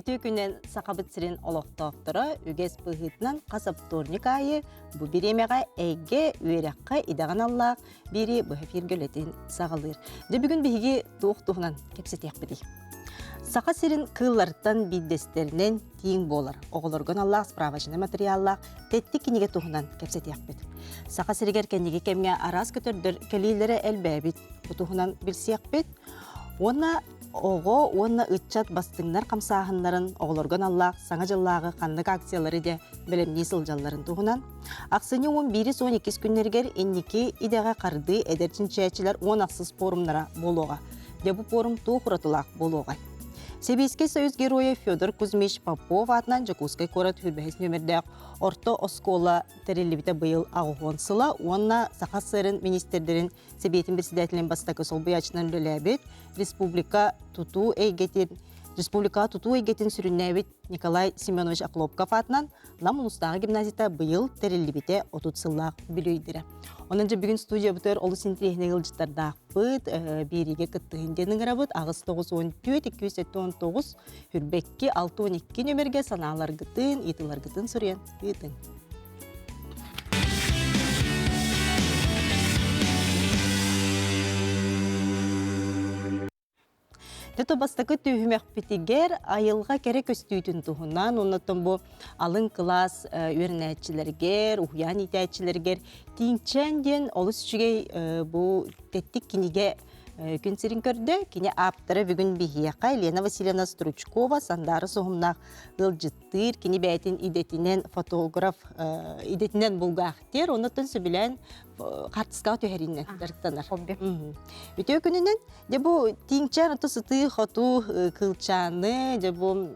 Үтүө күнэн Сахабыт сирин олохтоохторо үгэс быһыытынан хас вторник аайы бу бириэмэҕэ эйгэ үөрэххэ идэҕэ аналлаах биэрии быһа эфиргэ үлэтин саҕалыыр. Дьэ бүгүн биһиги туох туһунан кэпсэтиэхпитий? Саха сирин кыылларыттан биирдэстэринэн тииҥ буолар. Оҕолорго аналлаах справочнай материаллаах тэттик кинигэ туһунан кэпсэтиэхпит. Саха сиригэр кэнники кэмҥэ араас көтөрдөр кэлиилэрэ элбээбит. Бу туһунан билсиэхпит. Уонна оҕо уонна ыччат бастыҥнар хамсааһыннарын оҕолорго аналлаах Саҥа дьыллааҕы ханнык акциялары дьэ бэлэмнии сылдьалларын туһунан ахсынньы 11-12 күннэригэр инники идэҕэ хардыы эдэр чинчийээччилэр 16 пуорумнара буолуоҕа. Дьэ бу пуорум туох уратылаах буолуоҕай? Сэбиэскэй Союз геройа Федор Кузьмич Попов аатынан Дьокуускай куорат сүүрбэһис нүөмэрдээх орто оскуола тэриллибитэ быйыл аҕыс сыла уонна Саха ССР министрдэрин Сэбиэтин председателин бастакы солбуйааччынан үлэлээбит, республика тутуу эйгэтин республикаҕа тутуу эйгэтин сүрүннээбит Николай Семенович Охлопков аатынан Нам улуустааҕы гимназията быйыл тэриллибитэ 30 сыллаах үбүлүөйдэрэ. Онон дьэ бүгүн студиябытыгар олус интэриэһинэй ыалдьыттардаахпыт, биэриигэ кыттыһын диэн ыҥырабыт. 894 279 Хүрбэкки 62 нөмергэ санааларгытын, ыйытыыларгытын суруйан ыытыҥ. Дьэ бастакы түһүмэхпитигэр айылҕа кэрэ көстүүтүн туһунан оннуттан бу алын кылаас үөрэнээччилэригэр, уһуйаан иитээччилэригэр Тииҥчээн диэн олус үчүгэй бу тэттик кинигэ күн сирин көрдө. Кини ааптара бүгүн биһиэхэ Елена Васильевна Стручкова Сандаара Суһумнаах ыалдьыттыыр. Кини бэйэтин идэтинэн фотограф идэтинэн булгаахтыыр, оннуттан сөбүлээн хаартыскаҕа түһэриинэн дьарыктанар. Хобби. Үтүө күнүнэн дьэ бу тииҥчээн ото сытыы-хотуу кыылчааны дьэ бу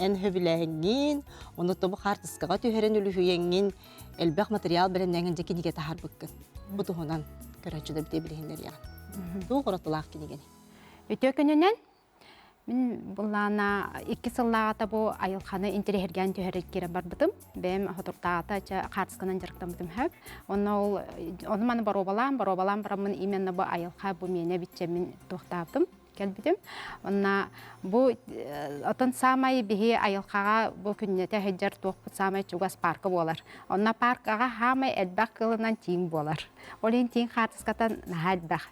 эн сөбүлээҥҥин, оннуттан бу хаартыскаҕа түһэрэн үлүһүйэҥҥин элбэх материал бэлэмнээҥҥин дьэ кинигэ таһаарбыккын. Бу туһунан көрөөччүлэр бите билиһиннэриэҕин. Туох уратылаах кинигэни? Үтүө күнүнэн Мин былаана икки сыллааҕыта бу айылҕаны интэриэһиргээн түһэрэ киирэн барбытым. Бэйэм соторутааҕыта чэ хаартысканан дьарыктаммытым сөп. Онно ол ону маны боруобалаан, боруобалаан бараммын именно бу айылҕа бу миэнэ биччэммин туохтаабытым кэлбитим. Онно бу отон саамай биһи айылҕаҕа бу күннэтэ сылдьар туохпут саамай чугас парка буолар. Онно паркаҕа саамай элбэх кыылынан тииҥ буолар. Ол иһин тииҥ хаартыската наһаа элбэх.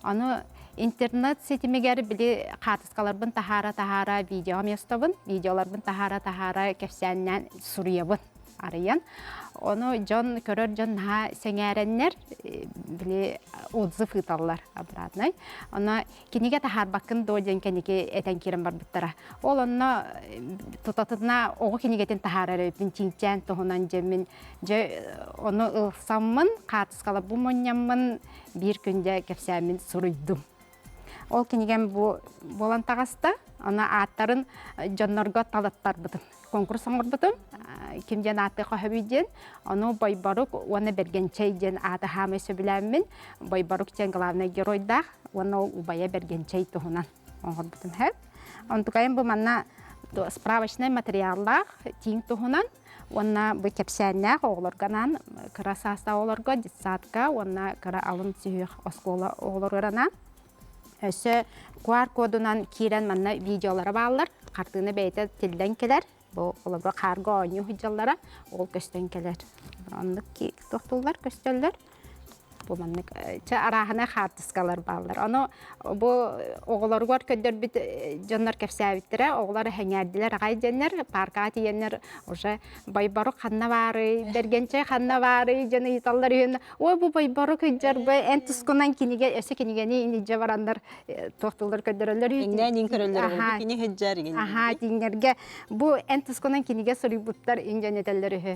Ону интернет ситимигэр били хаартыскаларбын таһаара-таһаара видеоҕа местобун, видеоларбын таһаара-таһаара кэпсээннээн суруйабын арыйан. Ону дьон көрөр дьон наһаа сэҥээрэннэр били отзыв ыыталлар обратный. Ону кинигэ таһаарбаккын дуо диэн кэнники этэн киирэн барбыттара. Ол онно тутатына оҕо кинигэтин таһаарар эбиппин тииҥчээн туһунан дьэммин дьэ ону ылсаммын хаартыскаларбын мунньаммын биир күн дьэ кэпсээммин суруйдум. Ол кинигэм бу буолан таҕыста. Аны ааттарын дьоннорго талаттарбытым. Конкурс оҥорбутум. Ким диэн ааттыы хоһобүй диэн. Ону Бойборук уонна Бэргэнчэй диэн ааты хаамай сөбүлээммин. Бойборук диэн главный геройдаах уонна ол убайа Бэргэнчэй туһунан оҥорбутум сөп. Онтукайым бу манна справочнай материаллаах тииҥ туһунан уонна бу кэпсээннээх оҕолорго анаан кыра саастаах оҕолорго детсадка уонна кыра алын сүһүөх оскуола оҕолоругар анаан өссө QR кодунан киирэн манна видеолара бааллар хартыына бэйэтэ тиллэн кэлэр бу олорго хаарга оонньуу сылдьаллара ол көстөн кэлэр оннук тохтууллар көстөллөр Бу маннык чэ арааһынай хаартыскалар бааллар. Ону бу оҕолоругар көрдөрбүт дьоннор кэпсээбиттэрэ, оҕолор сэҥээрдилэр аҕай диэннэр, пааркаҕа тиийэннэр уже Бойборук ханна баарый, Бэргэнчэй ханна баарый дьон ыйыталлар үһүн. Ой, бу Бойборук ыйдьарбы эн тускунан кинигэ, өссө кинигэни илдьэ бараннар туох тыллар көрдөрөллөр үһү. Иҥнээн иҥ көрөллөр бу кини сылдьар игин. Аха, тииҥнэргэ бу эн тускунан кинигэ суруйбуттар иҥ этэллэр үһү.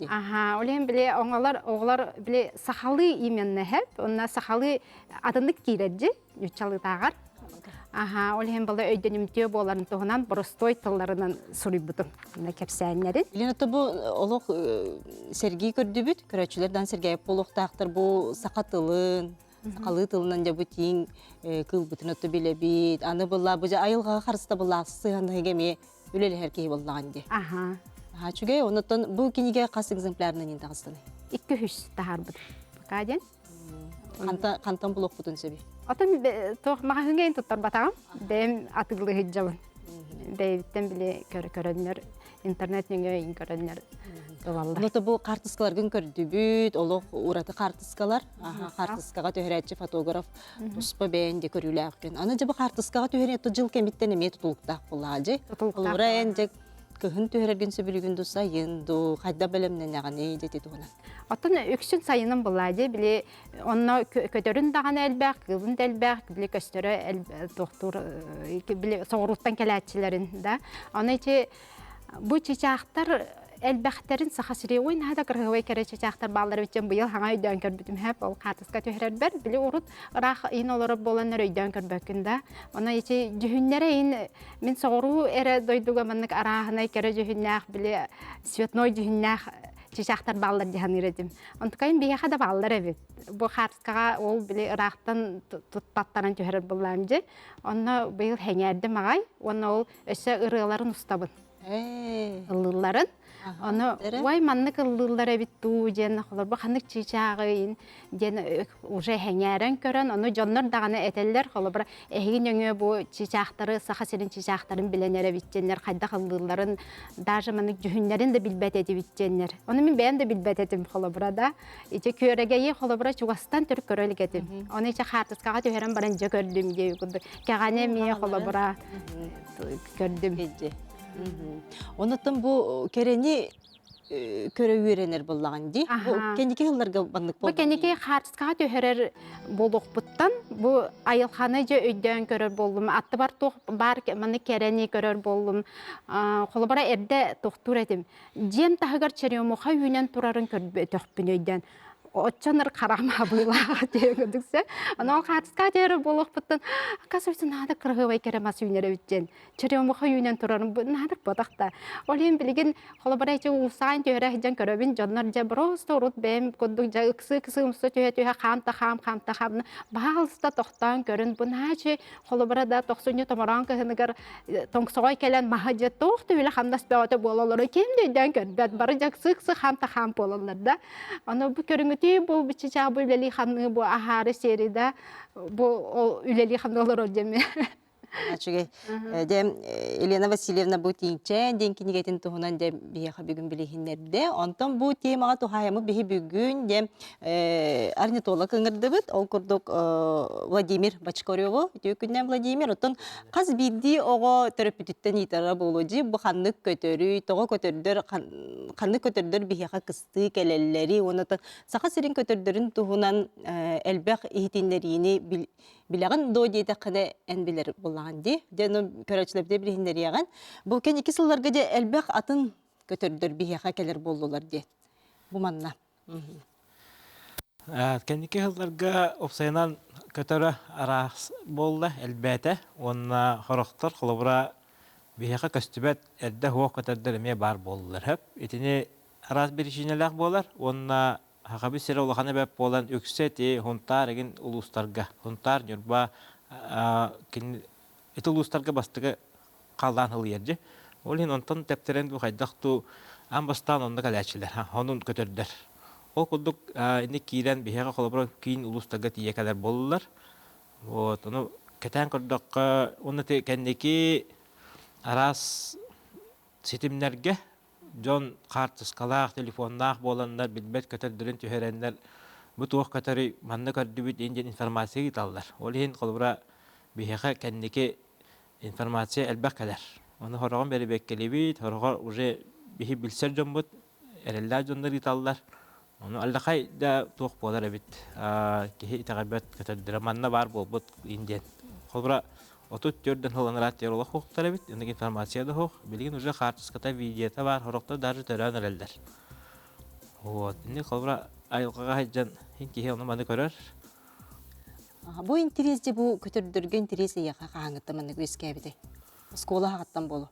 Аха, ол иһин били оҥолор оҕолор били сахалыы именно хэп, онно сахалыы атыннык киирэр дьи, ньуччалыытааҕар. Аха, ол иһин бала өйдөнүмтүө буоларын туһунан боростуой тылларынан суруйбутум. Мына кэпсээннэрин. Илин ото бу олох сэргии көрдүбүт, көрөөччүлэр дан сэргээп буолуохтаахтар бу саха тылын, сахалыы тылынан дьэ бу тииҥ кыылбытын отто билэбит. Аны былла бу дьэ айылҕаҕа харыстабыллаах сыһыаннаһыга эмиэ үлэлэһэр киһи буоллаҕын дии. Аха. Аха, үчүгэй. Оннуттан бу кинигэ хас экземплярынан иин таҕыстыный? Икки үс таһаарбыт. Пока диэн. Хантан, хантан булуохпутун сөбүй? Отон туох маҕаһыыҥа ин туттарбатаҕым. Бэйэм атыылыы сылдьабын. Бэйэбиттэн били көрөннөр интернет нөҥүө көрөннөр ылаллар. Ну бу хаартыскаларгын көрдүбүт, олох ураты хаартыскалар. Хаартыскаҕа түһэрээччи фотограф туспа бэйэн де көрүүлээххин. Аны дьэ бу хаартыскаҕа түһэрин жыл кэмиттэн эмиэ тутулуктаах буоллаҕа дьи. Холобура эн дьэ кыһын түһэрэргин сөбүлүүгүн ду сайын ду хайда бэлэмнэнэҕиний дьэ туһунан. Оттон үксүн сайынын буоллаа дьи били онно көтөрүн даҕаны элбэх, кыылын да элбэх, били көстөрө туохтуур били соҕурууттан кэлээччилэрин да. Аны ити бу чычаахтар элбэхтэрин Саха сири ой наһаа да кыраһыабай кэрэ чычаахтар бааллар эбит диэн быйыл хаҥа өйдөөн көрбүтүм хэп ол хаартыска түһэрэрбэр били урут ыраах иин олорор буоланнар өйдөөн көрбөккүн да ону ити дьүһүннэрэ иин мин соҕуруу эрэ дойдуга маннык арааһынай кэрэ дьүһүннээх били цветной дьүһүннээх чычаахтар бааллар дии саныыр этим онтукайым биһиэхэ да бааллар эбит бу хаартыскаҕа ол били ыраахтан туттаттаран түһэрэр буоллаам дьи онно быйыл сэҥээрдим аҕай уонна ол өссө ырыаларын устабын ыллыылларын. Ону ой маннык ыллыыллар эбит дуу диэн холобур ханнык чыычааҕый диэн уже сэҥээрэн көрөн ону дьоннор даҕаны этэллэр холобура эһиги нөҥүө бу чыычаахтары Саха сирин чыычаахтарын билэн эрэбит диэннэр хайдах ыллыылларын даже маннык дьүһүннэрин да билбэт этибит диэннэр ону мин бэйэм да билбэт этим холобура да ити күөрэгэйи холобура чугастан төрүт көрө илик этим ону ити хаартыскаҕа түһэрэн баран дьэ көрдүм диэ курдук кэҕэни эмиэ холобура көрдүм. Онуттан бу кэрэни көрө үөрэнэр буоллаҕын дии. Бу кэнники сылларга маннык Бу кэнники хаартыскаҕа түһэрэр буолуохпуттан бу айылҕаны дьэ өйдөөн көрөр буоллум. Аттыбар туох баар маннык кэрэни көрөр буоллум. Холобура эрдэ тохтуур этим. Дьиэм таһыгар черемуха үүнэн турарын көрбөтөхпүн өйдөөн оччонор хараҕым абыылаах диэн курдукса. Онон хаартыскаҕа түһэрэр буолуохпуттан оказывается наада кыраһыабай кэрэ мас үүнэр эбит диэн черемуха үүнэн турарын наада буотах да. Ол иһин билигин холобура ити уулусаҕа түһэрэ сылдьан көрөбүн дьоннор дьэ просто урут бэйэм курдук дьэ ыксыы-ыксыы умса түһэ-түһэ хаам та хаам хаам та хаам баһаалыста тохтоон көрүн бу наачы холобура да тохсунньу томороон кыһыныгар тоҥсоҕой кэлэн маһа дьэ туох да үлэ хамнас бөҕөтө буолаллара ким да өйдөөн көрбөт бары дьэ ыксыы-ыксыы хаам та хаам буолаллар да Аны бу көрүҥүтүй бу чычаа бу үлэлии хамныы бу аһаары сиэри да бу ол үлэлии хамныы олорор диэми. Үчүгэй. Дьэ, Елена Васильевна бу тииҥчээн диэн кинигэтин туһунан дьэ биһиэхэ бүгүн билиһиннэрдэ. Онтон бу темаҕа туһаайаммыт биһи бүгүн дьэ орнитолог ыҥырдыбыт. Ол курдук Владимир Бочкареву. Үтүө күннэн Владимир. Оттон хас биирдии оҕо төрөппүтүттэн ыйытара буолуо дии. Бу ханнык көтөрүй, тоҕо көтөрдөр, ханнык көтөрдөр биһиэхэ кыстыы кэлэллэри уонна Саха сирин көтөрдөрүн туһунан элбэх иһитиннэриини билэҕин дуо диэтэххинэ эн билэр буоллаҕын дии. Дьэ, ону көрөөччүлэрбитэ билиһиннэриэҕин. Бу кэнники сылларга дьэ элбэх атын көтөрдөр биһиэхэ кэлэр буоллулар диэн. Бу манна. Кэнники сылларга уопсайынан көтөрө араас буолла, элбээтэ уонна хорохтор холобура биһиэхэ көстүбэт эрдэ суох көтөрдөр эмиэ баар буоллулар. Сөп. Итини араас биричиинэлээх буолар уонна Сахабыт сирэ улахан эбэп буолан үксэ ити Һунтаар игин улуустарга, Һунтаар, Ньурба кини ити улуустарга бастакы халлаан ылыйар дьи. Ол иһин онтон тэптэрэн бу хайдах туу аан бастаан онно кэлээччилэр, онун көтөрдөр. Ол курдук инник киирэн биһиэхэ холобура киин улуустарга тиийэ кэлэр буоллулар. Вот, ону кэтээн көрдөххө, уонна кэнники араас ситимнэргэ дьон хаартыскалаах, телефоннаах буоланнар билбэт көтөрдөрүн түһэрэннэр бу туох көтөрүй, манна көрдүбүт диэн диэн информация ыыталлар. Ол иһин холобура биһиэхэ кэнники информация элбэх кэлэр. Ону сороҕун бэрэбиэркэлиибит, сороҕор уже биһи билсэр дьоммут, эрэллээх дьоннор ыыталлар. Ону алдьархай да туох буолар эбит, киһи итэҕэйбэт көтөрдөрө манна баар буолбут иин диэн. Холобура, 34 сыл анараа диэри олох суохтар эбит, оннук информация да суох. Билигин уже хаартыската, видеота баар, сорохтор даже төрөөн эрэллэр. Вот, инник холобура айылҕаҕа сылдьан иһин киһи ону маны көрөр. Бу интэриэс дьэ бу көтөрдөргө интэриэс эйиэхэ хаһааҥҥыттан маннык үөскээбитэй? Оскуола аҕаттан буолуо.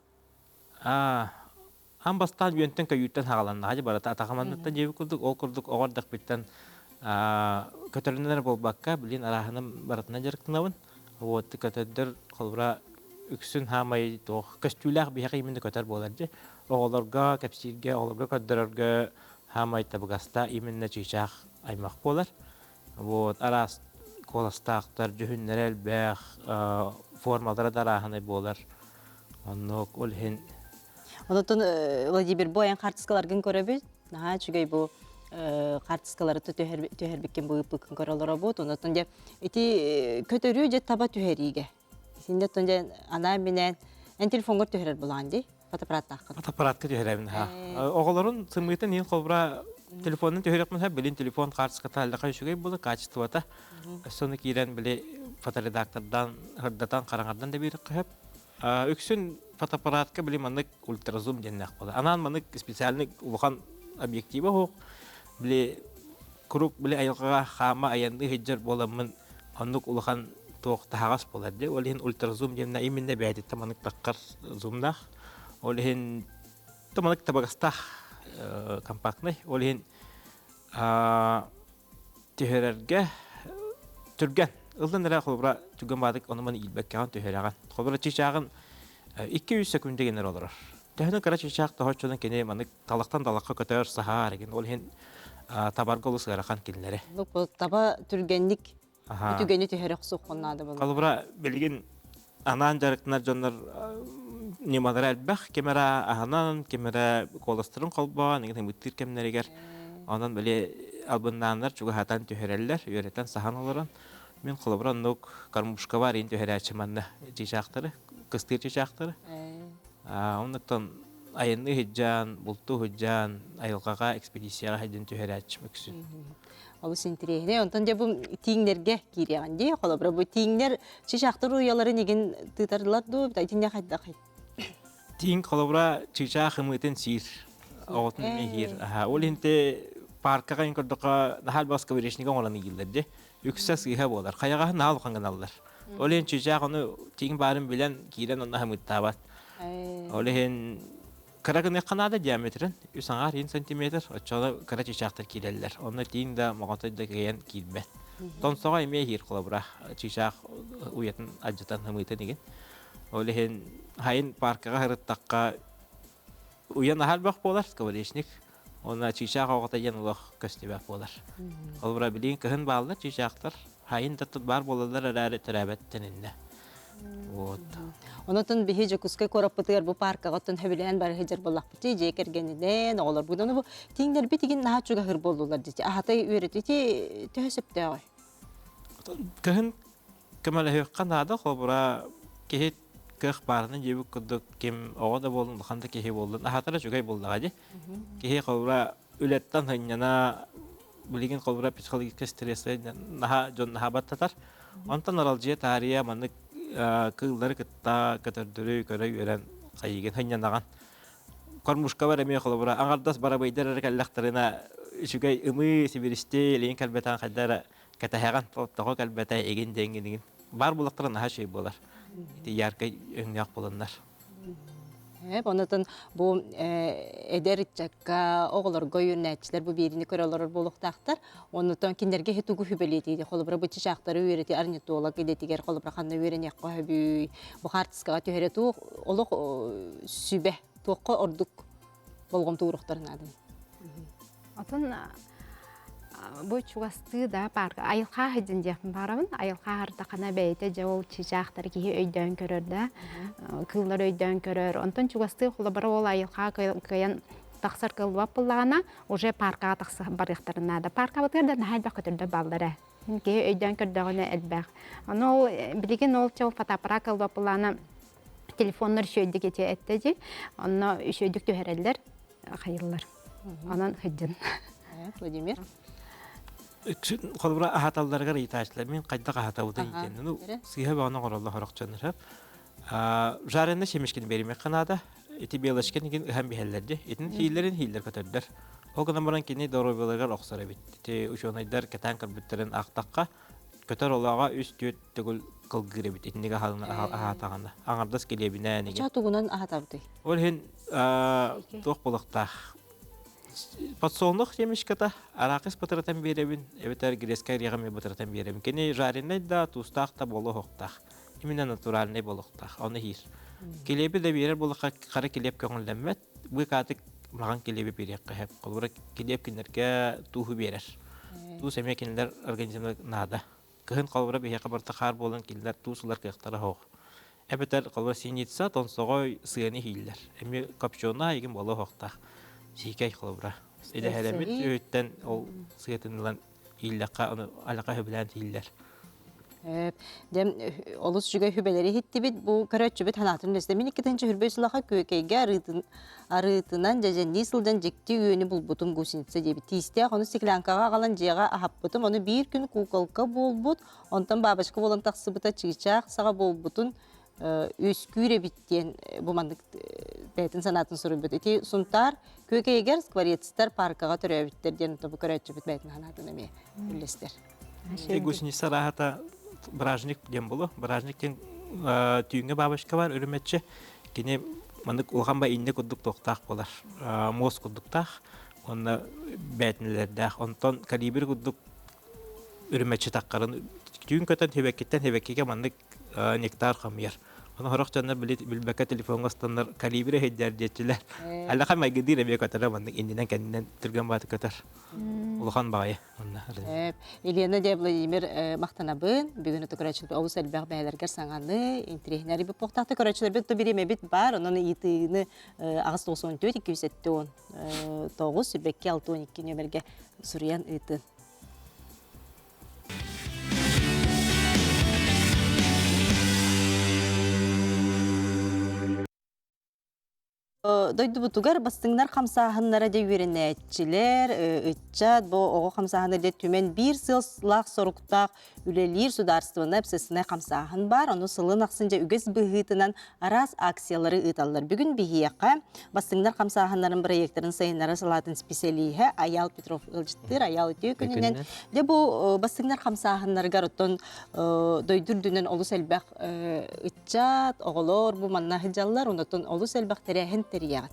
Аан бастаан үөнтэн көйүүттэн хааланнаҕа дьэ барыта атаҕаманныттан диэбит курдук, ол курдук оҕо эрдэхпиттэн көтөрүнэн эрэ буолбакка, билин арааһынан барытынан дьарыктанабын. Вот көтөрдөр холобура үксүн хаамай туох көстүүлээх биһиэхэ именно көтөр буолар дьэ. Оҕолорго кэпсииргэ, оҕолорго көрдөрөргө хаамай табыгаста именно чыычаах аймах буолар. Вот араас куоластаахтар, дьүһүннэрэ элбэх, формалара да арааһынай буолар. Оннук ол иһин Онотон Владимир бу айан хаартыскаларгын көрөбүт. Наһаа үчүгэй бу хаартыскалары түһэрбиккин бу ыыппыккын көрө олоробут. Онотон дьэ ити көтөрүү дьэ таба түһэриигэ. Итиннэ оттон дьэ анаан-минээн эн телефоҥҥар түһэрэр булаан дии фотоаппараттааххын. Фотоаппаратка түһэрэбин ха. Оҕолорун сымыытын иһин холбура телефонун түһэриэхпин сөп, билин телефон хаартыската аллаха үчүгэй буолар, качествота. Өссө киирэн били фоторедактордан ырдатан хараҥардан да биэриэххэ сөп. Үксүн фотоаппаратка били маннык ультразум диэннээх буолар. Анаан маннык специальный улахан объектива суох. Били куруук били айылҕаҕа хаама айанныы сылдьар буоламмын оннук улахан туох таһаҕас буолар дии. Ол иһин ультразум диэннэ именно бэйэтиттэн маннык таххар зумнаах. Ол иһин маннык табыгастаах компактнай. Ол иһин түһэрэргэ түргэн. Ыллан эрэ холобура түргэн баадык ону-маны иилбэккэҕин түһэрэҕин. Холобура чычааҕын 2-3 секунда генер олорор. Төһөнөн кыра чычаах тоһоччунан кини маннык талахтан талахха көтөр, саһаар эгин. Ол иһин табарга олус ыарахан кинилэри. Таба түргэнник Үтүгэни түһэрэ охсуоххун наада буолла. Холобура, билигин анаан дьарыктанар дьоннор ньымалара элбэх. Ким эрэ аһынан, ким эрэ куоластарын холбоон, игин ымыттыыр кэмнэригэр онон били албыннааннар чугаһатан түһэрэллэр, үөрэтэн саһан олорон. Мин холобура оннук кормушкаба арыйын түһэрээччи манна чыычаахтары, кыстыыр чыычаахтары. Оннуктан айанныы сылдьан, бултуу сылдьан, айылҕаҕа экспедицияҕа сылдьан түһэрээччим үксүн. Олус интэриэһинэй. Онтон дьэ бу тииҥнэргэ киириэҕин дии. Холобура бу тииҥнэр чыычаахтар уйаларын игин тыытарлар дуу, итиннэ хайдах? Тииҥ холобура чыычаах ымыытын сиир. Оҕотун эмиэ сиир. Ол иһин паркаҕа ин көрдөххө наһаа элбэх скворечник оҥорон ыйыыллар дии. Үксэ сыыһа буолар. Хайаҕаһын наһаа улахан гыналлар. Ол иһин чыычаах ону тииҥ баарын билэн киирэн онно ымыттаабат. Ол иһин Кыра гыныахха наада диаметрын үс аҥаар иин сантиметр, оччоҕо кыра чыычаахтар киирэллэр. Онно тииҥ да, моҕотой да кыайан киирбэт. Тонсоҕо эмиэ иһиир холобура, чыычаах уйатын алдьатан ымыытын игин. Ол иһин хайын паркаҕа сырыттахха уйан аһар бөх буолар, скворечник. Уонна чыычаах оҕото диэн олох көстүбэт буолар. Холобура билигин кыһын бааллар чыычаахтар, хайын да баар буолаллар эрээри төрөөбөт тэниннэ. Вот. Онотон биһи Дьокуускай куораппытыгар бу паркаҕа оттон сөбүлээн бары сылдьар буоллахпыт дьиэ кэргэнинэн, оҕолорбут. Ону бу тииҥнэрбит игин наһаа чугаһыр буоллулар дии. Аһатай үөрэтити төһө сөптөөҕүй? Кыһын көмөлөһүөххэ наада, холобура киһи кыах баарынан диэбит курдук ким оҕо да буоллун, улахан да киһи буоллун, аһатара үчүгэй буоллаҕа дии. Киһи холобура үлэттэн сынньана билигин холобура психологическай стресс наһаа дьон наһаа баттатар. Онтон аралдьыйа таарыйа маннык кыыллары кытта көтөрдөрү көрө үөрэн хайыгын сынньанаҕын. Кормушкабар эмиэ холобура аҥардас барабыйдар эрэ кэллэхтэринэ үчүгэй ымыы сибиристи илиин кэлбэтэн хайда эрэ кэтэһэҕин тоҕо кэлбэтэ игин диэҥҥин игин баар буоллахтара наһаа үчүгэй буолар. Ити яркай өҥнөөх буоланнар. Онотон бу эдэр ыччакка, оҕолорго үөрэнээччилэр бу биэриини көрө олорор буолуохтаахтар. Оннутан кинилэргэ иһи тугу сүбэлиэтиий? Холобура, бу чычаахтары үөрэтии орнитолог идэтигэр холобура ханна үөрэниэххэ сөбүй? Бу хаартыскаҕа түһэрэ туох олох сүбэ туохха ордук болҕомто ууруохтарын нааданы? Отон бу чугастыы да парка айылҕа сылдьан диэхпин баҕарабын. Айылҕа аһардаххына бэйэтэ дьэ ол чыычаахтары киһи өйдөөн көрөр да, кыыллары өйдөөн көрөр. Онтон чугастыы холобура ол айылҕа кыайан тахсар кыаллыбат буоллаҕына, уже паркаҕа тахса барыахтарын наада. Паркабытыгар да наһаа элбэх көтөрдөр бааллар ээ. Киһи өйдөөн көрдөҕүнэ элбэх. Ону ол билигин ол чэ ол фотоаппарат кыаллыбат буоллаҕына телефоннар үчүгэйдик ити эттэ дии. Онно үчүгэйдик түһэрэллэр. хайыллар. Онон сылдьын. Владимир? Холобура аһаталларыгар ыйытааччылар мин хайдах аһатабытый диэн. Ну, сыыһа бөҕөнү оҥороллор сорох дьоннор. Жареный семечкини беримиэххэ наада. Ити белочкин игин ыһан биһэллэр дии. Итин хииллэрин хииллэр көтөрдөр. Ол гынан баран кини доруобуйаларыгар охсор эбит. Ити учуонайдар кэтээн көрбүттэрин аахтахха, көтөр олоҕо үс-түөрт төгүл кылгыыр эбит итинник аһаатаҕына аҥардас килиэбинээн игин тугунан аһатабытый ол иһин туох буолуохтаах подсолнух семечката арахис бытырытан биэрэбин эбэтэр грецкай ореҕа бытырытан биэрэбин кини жареный да туустаах да буолуохтаах именно натуральный буолуохтаах ону иһиир килиэби да биэрэр буоллахха хара килиэп көҥүллэммэт быыкаатык маҕан килиэби биэриэххэ сөп холобура килиэп кинилэргэ тууһу биэрэр туус эмиэ кинилэр организмҥа наада кыһын холобура биһиэхэ барыта хаар буолан кинилэр туус ылар кыахтара суох. Эбэтэр холобура синица тонсоҕой сыаны иһииллэр. Эмиэ копченая игин буола оһохтоох. Сиикэй холобура. Идэһэлэммит үһүттэн ол сыатын ылан ииллэххэ ону алака сөбүлээн ииллэр. Дьэ, олус үчүгэй сүбэлэри иһиттибит. Бу көрөөччүбүт санаатын үллэстэ. Мин иккитинчи хүрбэй сылаха Күөкэйгэ арыытын, арыытынан дьэдьэннии сылдьан дьикти үөнү булбутум гусеница диэбит. Тиистээх ону стеклянкаҕа аҕалан дьиэҕэ аһаппытым. Ону биир күн куколка буолбут, онтон бабочка буолан тахсыбыта чыычаах саҕа буолбутун үөскүүр эбит диэн бу маннык бэйэтин санаатын суруйбут. Ити Сунтаар Күөкэйигэр скворецтар паркаҕа төрөөбүттэр диэн бу көрөөччүбүт бэйэтин санаатын эмиэ үллэстэр. Гусеница арааһата бражник диэн болу. Бражник диэн түүҥҥэ бабочка бар үрүмэччи. Кини маннык улахан ба инне курдук туохтаах буолар. Муос курдуктаах. Уонна бээтинэлэрдээх. Онтон калибр курдук үрүмэччи таххарын түүн көтөн хибэккиттэн хибэккигэ маннык нектар хамыйар. Ону сорох дьоннор билбэккэ телефоҥҥа ыстаннар калибр эһэйдэр диэччилэр. Аллаха майгыдыыр эмиэ көтөрө маннык иннинэн кэннинэн түргэн бааты көтөр. Улахан баҕайы. Елена де Владимир махтанабын. Бүгүн ото көрөөччүлэр олус элбэх бэйэлэргэр саҥаны, интириэһинэри буппуохтаахта көрөөччүлэрбит то бириэмэбит бар, онон ыйытыыны 894 279 9 62 нөмерге суруйан ыытын. Дойдубутугар бастыҥнар хамсааһыннара дьэ үөрэнээччилэр, ыччат, бу оҕо хамсааһына дьэ түмэн биир сыаллаах соруктаах үлэлиир судаарыстыбаннай общественнай хамсааһын баар. Ону сылын ахсын дьэ үгэс быһыытынан араас акциялары ыыталлар. Бүгүн биһиэхэ бастыҥнар хамсааһыннарын бырайыактарын сайыннарар салаатын специалиһэ Айаал Петров ыалдьыттыыр. Айаал үтүө күнүнэн. Дьэ бу бастыҥнар хамсааһыннарыгар оттон дойду үрдүнэн олус элбэх ыччат, оҕолор бу манна сылдьаллар, онтон олус элбэх тэрээһин тэрийэҕит.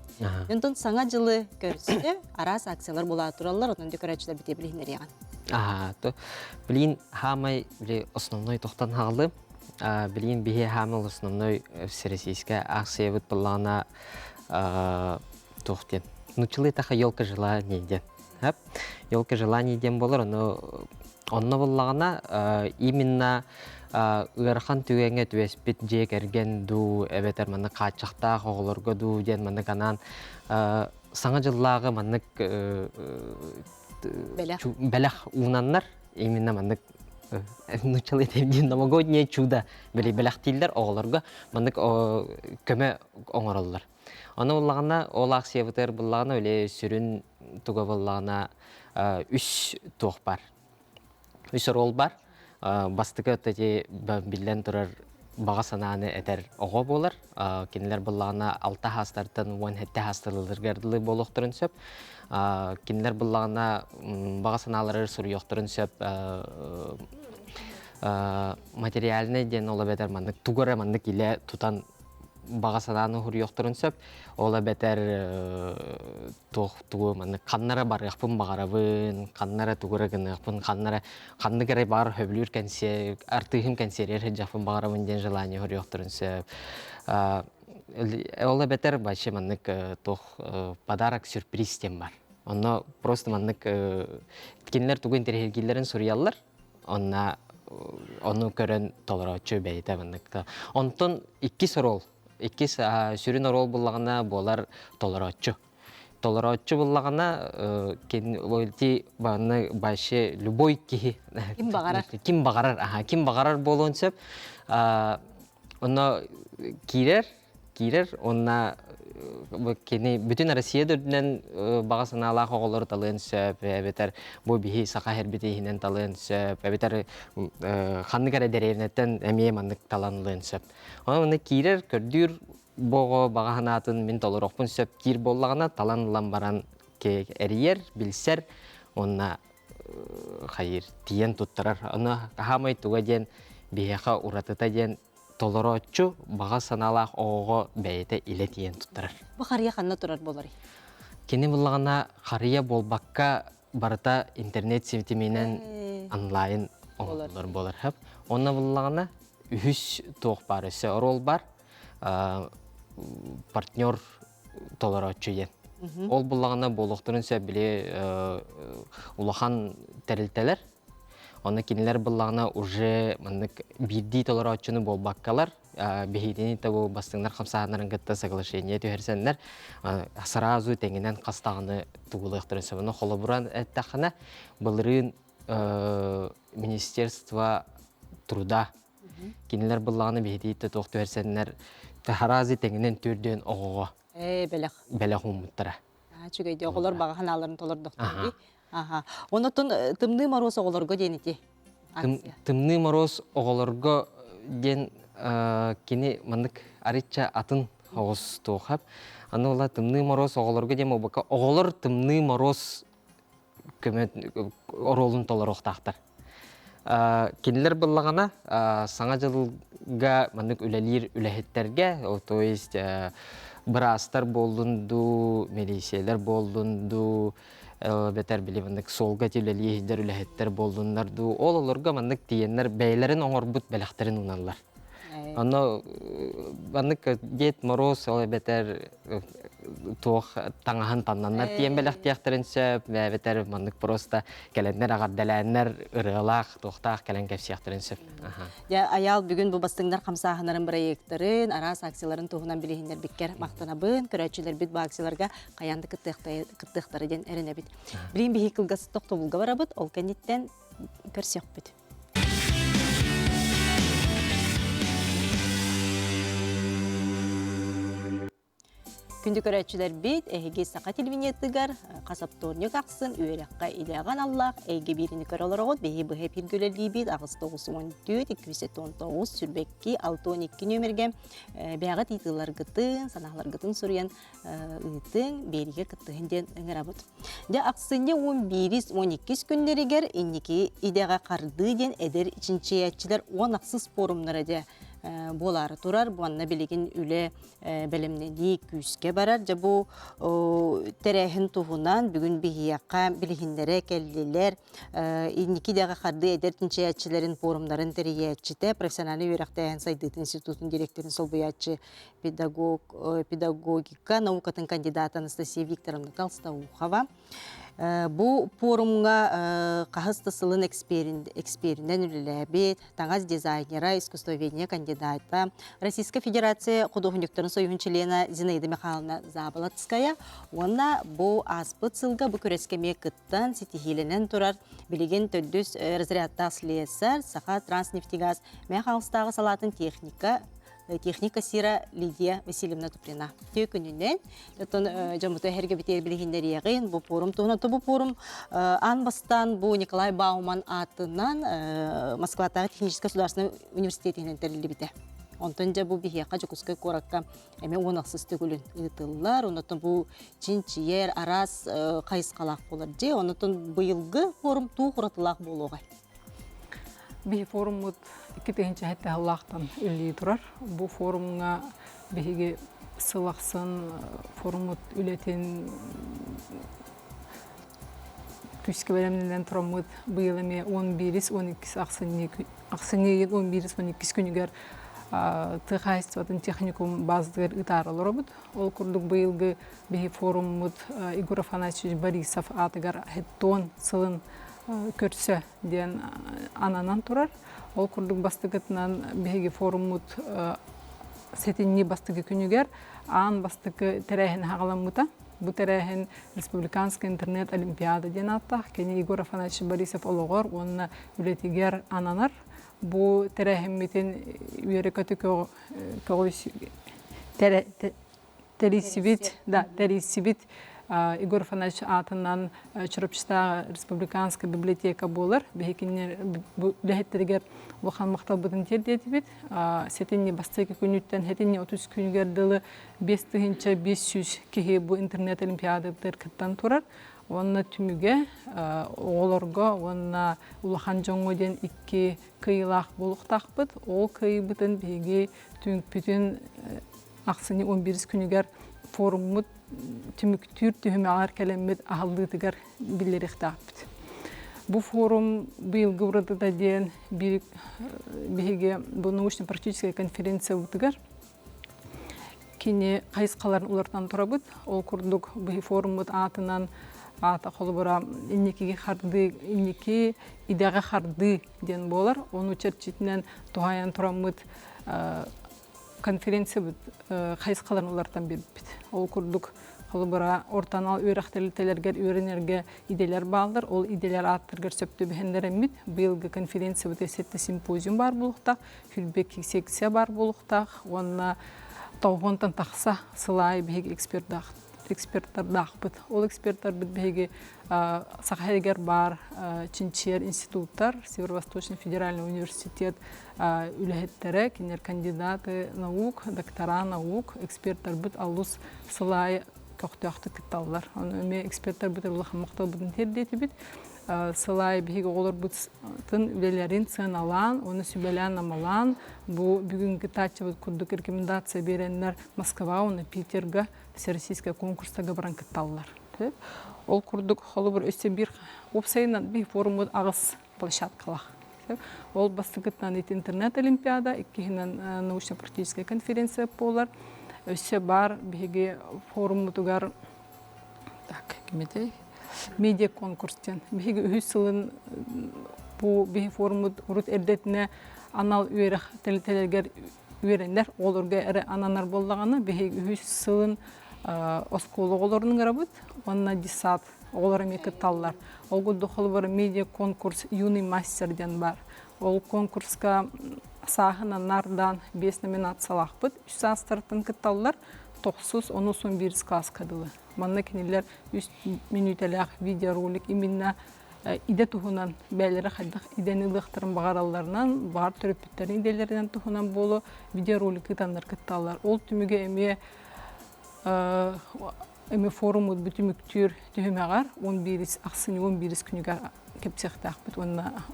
Онтон саҥа дьылы көрсө араас акциялар була тураллар, онон да көрөөччүлэр бити билиһиннэриэҕин. Аа, то билин хаамай били основной тохтон хаалым. Билин биһи хаамал основной всероссийская акциябыт былаана туох диэн. Нуччалыы таха елка желаний диэн. Елка желаний диэн болар, ону Онно буллаҕына, именно ыарахан түгэҥҥэ түбэспит дьиэ кэргэн дуу, эбэтэр маннык хааччахтаах оҕолорго дуу диэн маннык анаан саҥа дьыллааҕы маннык бэлэх уунаннар именно маннык нууччалыы диэн новогоднее чудо били бэлэхтииллэр оҕолорго маннык көмө оҥороллор. Ону буллаҕына ол аахсыйабытыгар буллаҕына үлэ сүрүн туга буоллаҕына үс туох бар. Үс оруол бар. Бастакы эти биллэн турар баҕа санааны этэр оҕо буолар. Кинилэр буллаҕына алта хаастартан 17 хаастарыларыгар дылы буолуохтарын сөп. Кинилэр буллаҕына баҕа санаалары суруйуохтарын сөп. Материальный диэн ол эбэтэр маннык тугу эрэ маннык илэ тутан баҕа санааны уһуруйуохтарын сөп. Ол эбэтэр туох тугу маннык ханна эрэ барыахпын баҕарабын, ханна эрэ тугу эрэ гыныахпын, ханна эрэ ханнык эрэ баар сөбүлүүр кэнсиэр, артыыһым кэнсиэригэр сылдьыахпын баҕарабын диэн желание уһуруйуохтарын сөп. Ол эбэтэр вообще маннык туох подарок сюрприз диэн бар. Онно просто маннык кинилэр тугу интэриэһиргииллэрин суруйаллар. Онно ону көрөн толорооччу бэйэтэ маннык. Онтон иккис оруол, иккис сүрүн оруол буллаҕына буолар толорооччу. Толорооччу буллаҕына ити манна вообще любой киһи ким баҕарар ким баҕарар аха ким баҕарар буолуон сөп. Онно киирэр киирэр уонна кини бүтүн Россия да үрдүнэн баҕа санаалаах оҕолору талыан сөп эбэтэр бу биһи саха эрбит иһинэн талыан сөп эбэтэр ханнык эрэ дэриэбинэттэн эмиэ маннык талан ылыан сөп. Онон маннык киирэр, көрдүүр бу оҕо баҕа санаатын мин толоруохпун сөп диир буоллаҕына талан ылан баран эрийэр, билсэр уонна хайыыр тиийэн туттарар. Ону хаамай туга диэн биһиэхэ уратыта диэн толорооччу баҕа санаалаах оҕоҕо бэйэтэ илэ тиийэн туттарар. Бу харыйа ханна турар буоларый? Кини буллаҕына харыйа буолбакка барыта интернет ситиминэн онлайн оҥоһуллар буолар. Онно буллаҕына үһүс туох баар өссө оруол бар партнер толорооччу диэн. Ол буллаҕына буолуохтарын сөп били улахан тэрилтэлэр. Онно кинилэр буллаҕына уже маннык биирдии толорооччуну буолбаккалар. Биһигини бу бастыҥнар хамсааһыннарын кытта соглашение түһэрсэннэр сразу тэҥинэн хас даҕаны тугулуохтарын сөп. Ону холобуран эттэххинэ, былырыын Министерство труда кинилэр быллаҕына биһитииттэ туох түһэрсэннэр таһараазы тэҥинэн түрдүөн оҕоҕо бэлэх бэлэх ууммуттара. Үчүгэй оҕолор баҕа санааларын толордохторо. Аха. Онотон Тымныы Моруос оҕолорго диэн ити акция. Тымныы Моруос оҕолорго диэн кини маннык арычча атын оҕус туохап. Аны ола Тымныы Моруос оҕолорго диэн буолбакка оҕолор Тымныы Моруос көмө оруолун толоруохтаахтар. Кинилэр быллаҕына Саҥа дьылга маннык үлэлиир үлэһиттэргэ, то есть быраастар буоллун дуу, милициялар буоллун дуу, эбэтэр били маннык суолга үлэлии сылдьар үлэһиттэр буоллуннар дуу, ол олорго маннык тиийэннэр бэйэлэрин оҥорбут бэлэхтэрин уналлар. Онно маннык Дед Мороз ол эбэтэр туох таҥаһын таннаннар тиэн бэлэхтиэхтэрин сөп, эбэтэр маннык просто кэлэннэр аҕардэлээннэр ырыалаах, туохтаах кэлэн кэпсиэхтэрин сөп. Дьэ, Айаал бүгүн бу бастыҥнар хамсааһынарын бырайыактарын, араас акцияларын туһунан билиһиннэрбиккэр махтанабын. Көрөөччүлэрбит бу акцияларга хайаан да кыттыахтара диэн эрэнэбит. Билигин биһиги кылгас тохтобулга барабыт, ол кэнниттэн көрсүөхпүт. Күндү көрөөччүлэрбит, эһиги саха телевидениетыгар хас оптуорньук ахсын үөрэххэ идэҕэ аналлаах эйгэ бииrini көрө олороҕут. Биһи быһа эпиргэ үлэлиибит 894 219 22 62 нүөмэргэ бэйэҕит ыйытыыларгытын, санааларгытын суруйан ыытыҥ, биэриигэ кыттыһын диэн ыҥырабыт. Дьэ, ахсынньы 11-12 күннэригэр инники идэҕэ хардыы диэн эдэр чинчийээччилэр 10 ахсыс пуорумнара дьэ буолаары турар. Буонна билигин үлэ бэлэмнэнии күүскэ барар. Дьэ бу тэрээһин туһунан бүгүн биһиэхэ билиһиннэрэ кэллилэр. Инники идэҕэ хардыы эдэр чинчийээччилэрин пуорумнарын тэрийээччитэ, профессиональнай үөрэхтээһин сайдыытын институтун директорын солбуйааччы педагог, педагогика наукатын кандидата Анастасия Викторовна Толстоухова. Бу пуорумҥа хаһыс да сылын эксперинэн үлэлээбит, таҥас дизайнера, искусствоведение кандидата, Российская Федерация худуоһунньуктарын союһун чилиэнэ Зинаида Михайловна Заболоцкая уонна бу ааспыт сылга бу күрэскэ эмиэ кыттан ситиһиилэнэн турар билигин төрдүс разрядтаах слесарь, Саха Транснефтегаз Мэҥэ Хаҥаластааҕы салаатын техника техник-кассира Лидия Васильевна Туприна. Үтүө күнүнэн. Оттон дьоммуту эһэргэ билиһиннэриэҕин бу пуорум туһунан. Бу пуорум аан бастаан бу Николай Бауман аатынан Москватааҕы техническэй государственнай университетинэн тэриллибитэ. Онтон дьэ бу биһиэхэ Дьокуускай куоракка эмиэ 10 ахсыс төгүлүн ыытыллар. Онтон бу чинчийэр араас хайысхалаах буолар. Дьэ, онтон быйылгы форум туох уратылаах буолуоҕай? Биһи форуммут 2007 сыллаахтан үлэлии турар. Бу форумҥа биһиги сыл ахсын форуммут үлэтин күүскэ бэлэмнэнэн тураммыт быйыл эмиэ 11-ис 12 ахсынньы ахсынньы 11-ис 12 күнүгэр тыа хаһаайыстыбатын техникум базатыгар ыытаары олоробут. Ол курдук быйылгы биһи форуммут Егор Афанасьевич Борисов аатыгар хеттон сылын көрсө диэн ананан турар. Ол курдук бастакытынан биһиги форуммут сэтинньи бастакы күнүгэр аан бастакы тэрээһин хаҕаламмыта. Бу тэрээһин Республиканская интернет-олимпиада диэн ааттаах. Кини Егор Афанасьевич Борисов олоҕор уонна үлэтигэр ананар. Бу тэрээһиммитин үөрэ-көтө тэрийсибит, да, тэрийсибит Егор Афанасьевич аатынан Чурапчытааҕы республиканскай библиотека буолар. Биһикиннэр үлэһиттэригэр улахан махталбытын тиэрдиэтибит. Сэтинньи бастакы күнүттэн сэтинньи 30 күнүгэр дылы 5500 киһи бу интернет олимпиадатыгар кыттан турар. Уонна түмүгэ оҕолорго уонна улахан дьоҥҥо диэн икки кыайыылаах буолуохтаахпыт. Ол кыайыыбытын биһиги түмүкпүтүн ахсынньы 11 күнүгэр форуммут түмүктүүр түһүмэҕэр кэлэммит аһыллыытыгар биллэриэхтээхпит. Бу форум быйылгы уратыта диэн биһиги бу научно-практическая конференциябытыгар кини хайысхаларын уларытан турабыт. Ол курдук бу форуммут аатынан аата холобура инникиги хардыы инники идэҕэ хардыы диэн буолар. Ону чэрчитинэн туһаайан тураммыт. Конференциябыт хайысхаларын уларытан биэрбиппит. Ол курдук, холобура, орто анал үөрэх тэрилтэлэригэр үөрэнэргэ идэлэр бааллар. Ол идэлэр ааттарыгар сөп түбэһиннэрэммит, быйылгы конференциябыт сэттэ симпозиум баар буолуохтаах, фидбэк секция баар буолуохтаах уонна тоҕуонтан тахса сыл аайы биһиги экспердаах эксперттардаахпыт. Ол эксперттарбыт биһиги Саха сиригэр баар чинчийэр институттар, Северо-Восточный федеральный университет үлэһиттэрэ, кинилэр кандидаты наук, доктора наук, эксперттарбыт алус сыл аайы көхтөөхтүк кытталлар. Ону эмиэ эксперттарбыт улахан махталбытын тиэрдиэтибит. Сыл аайы биһиги оҕолорбутун үлэлэрин сыаналаан, уонна сүбэлээн-амалаан, бу бүгүҥҥү кыттааччыбыт курдук рекомендация биэрэннэр Москваҕа уонна Питерга всероссийскай конкурстарга баран кытталлар. Ол курдук, холобур, өссө биир уопсайынан биир форуммут аҕыс площадкалаах. Ол бастакытынан ити интернет-олимпиада, иккиһинэн научно-практическая конференция буолар. Өссө баар биһиги форуммутугар так, кимитэй? Медиа конкурс диэн. Биһиги үһүс сылын бу биһи форуммут урут эрдэтинэ анал үөрэх тэрилтэлэригэр үөрэнэр оҕолорго эрэ ананар буоллаҕына, биһиги үһүс сылын оскуола оҕолорун ыҥырабыт уонна детсад оҕолор эмиэ кытталлар. Ол курдук холобура медиа конкурс «Юный мастер» диэн баар. Ол конкурска сааһынан наардаан биэс номинациялаахпыт. Үс саастарыттан кытталлар. Тохсус, онус, он биирис кылааска дылы. Манна кинилэр үс мүнүүтэлээх видеоролик именно идэ туһунан бэйэлэрэ хайдах идэни ылыахтарын баҕаралларынан, баҕар төрөппүттэрин идэлэринэн туһунан буолуо видеоролик ыытаннар кытталлар. Ол түмүгэ эмиэ эми форуммут бу түмүктүүр түһүмэҕэр 11 ахсынньы 11 күнүгэр кэпсиэхтээхпит уонна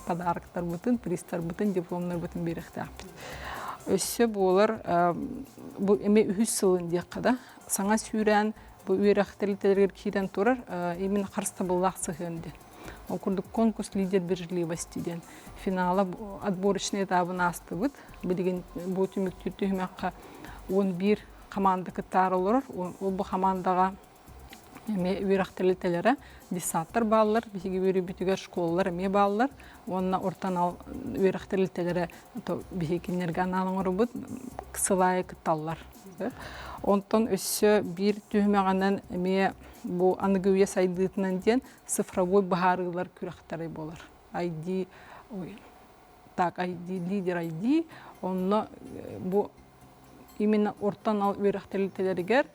подароктарбытын, призтарбытын, дипломнарбытын биэриэхтээхпит. Өссө буолар бу эми үһүс сылын диэххэ да саҥа сүүрээн бу үөрэх тэрилтэлэригэр киирэн турар именно харыстабыллаах сыһыан диэн. Ол курдук конкурс лидер бережливости диэн финала отборочный этабын аастыбыт. Билигин бу түмүктүүр түһүмэххэ 11 хамаанда кыттаары олорор. Ол бу хамаандаҕа эмиэ үөрэх тэрилтэлэрэ, детсадтар бааллар, биһиги үөрүүбүтүгэр школалар эмиэ бааллар уонна орто анал үөрэх тэрилтэлэрэ биһиги кинилэргэ анаан оҥоробут сыл аайы кытталлар. Онтон өссө биир түһүмэҕинэн эмиэ бу аныгы үйэ сайдыытынан диэн цифровой быһаарыылар күрэхтэрэ буолар. ID, ой, так, ID, лидер ID, онно бу именно орто анал үөрэх тэрилтэлэригэр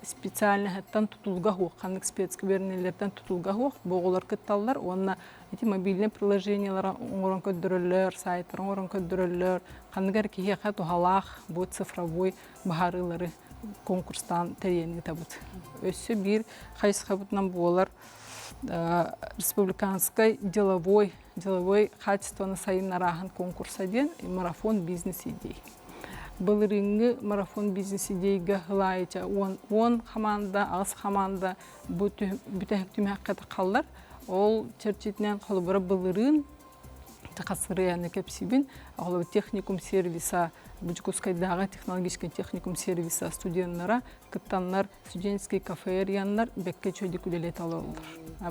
специальноһыттан тутулуга суох, ханнык спецгуберниялэртэн тутулуга суох бу оҕолор кытталлар уонна ити мобильнай приложениелары оҥорон көрдөрөллөр, сайтары оҥорон көрдөрөллөр, ханнык эрэ киһиэхэ туһалаах бу цифровой быһаарыылары конкурстаан тэрийэн ыытабыт. Өссө биир хайысхабытынан буолар республиканскай деловой деловой качествоны сайыннарааһын конкурса диэн марафон бизнес-идей. Былырыыҥҥы марафон бизнес-идейгэ ылаайыча 10 хамаанда, аҕыс хамаанда бу бүтэһик түмэххэ тахаллар. Ол чэрчитинэн холобура былырыын хасырыаны кэпсиибин. Холобура техникум сервиса, Дьокуускайдааҕы технологическай техникум сервиса студеннара кыттаннар студенческий кафе арыйаннар бэккэ үчүгэйдик үлэлэтэ олороллор.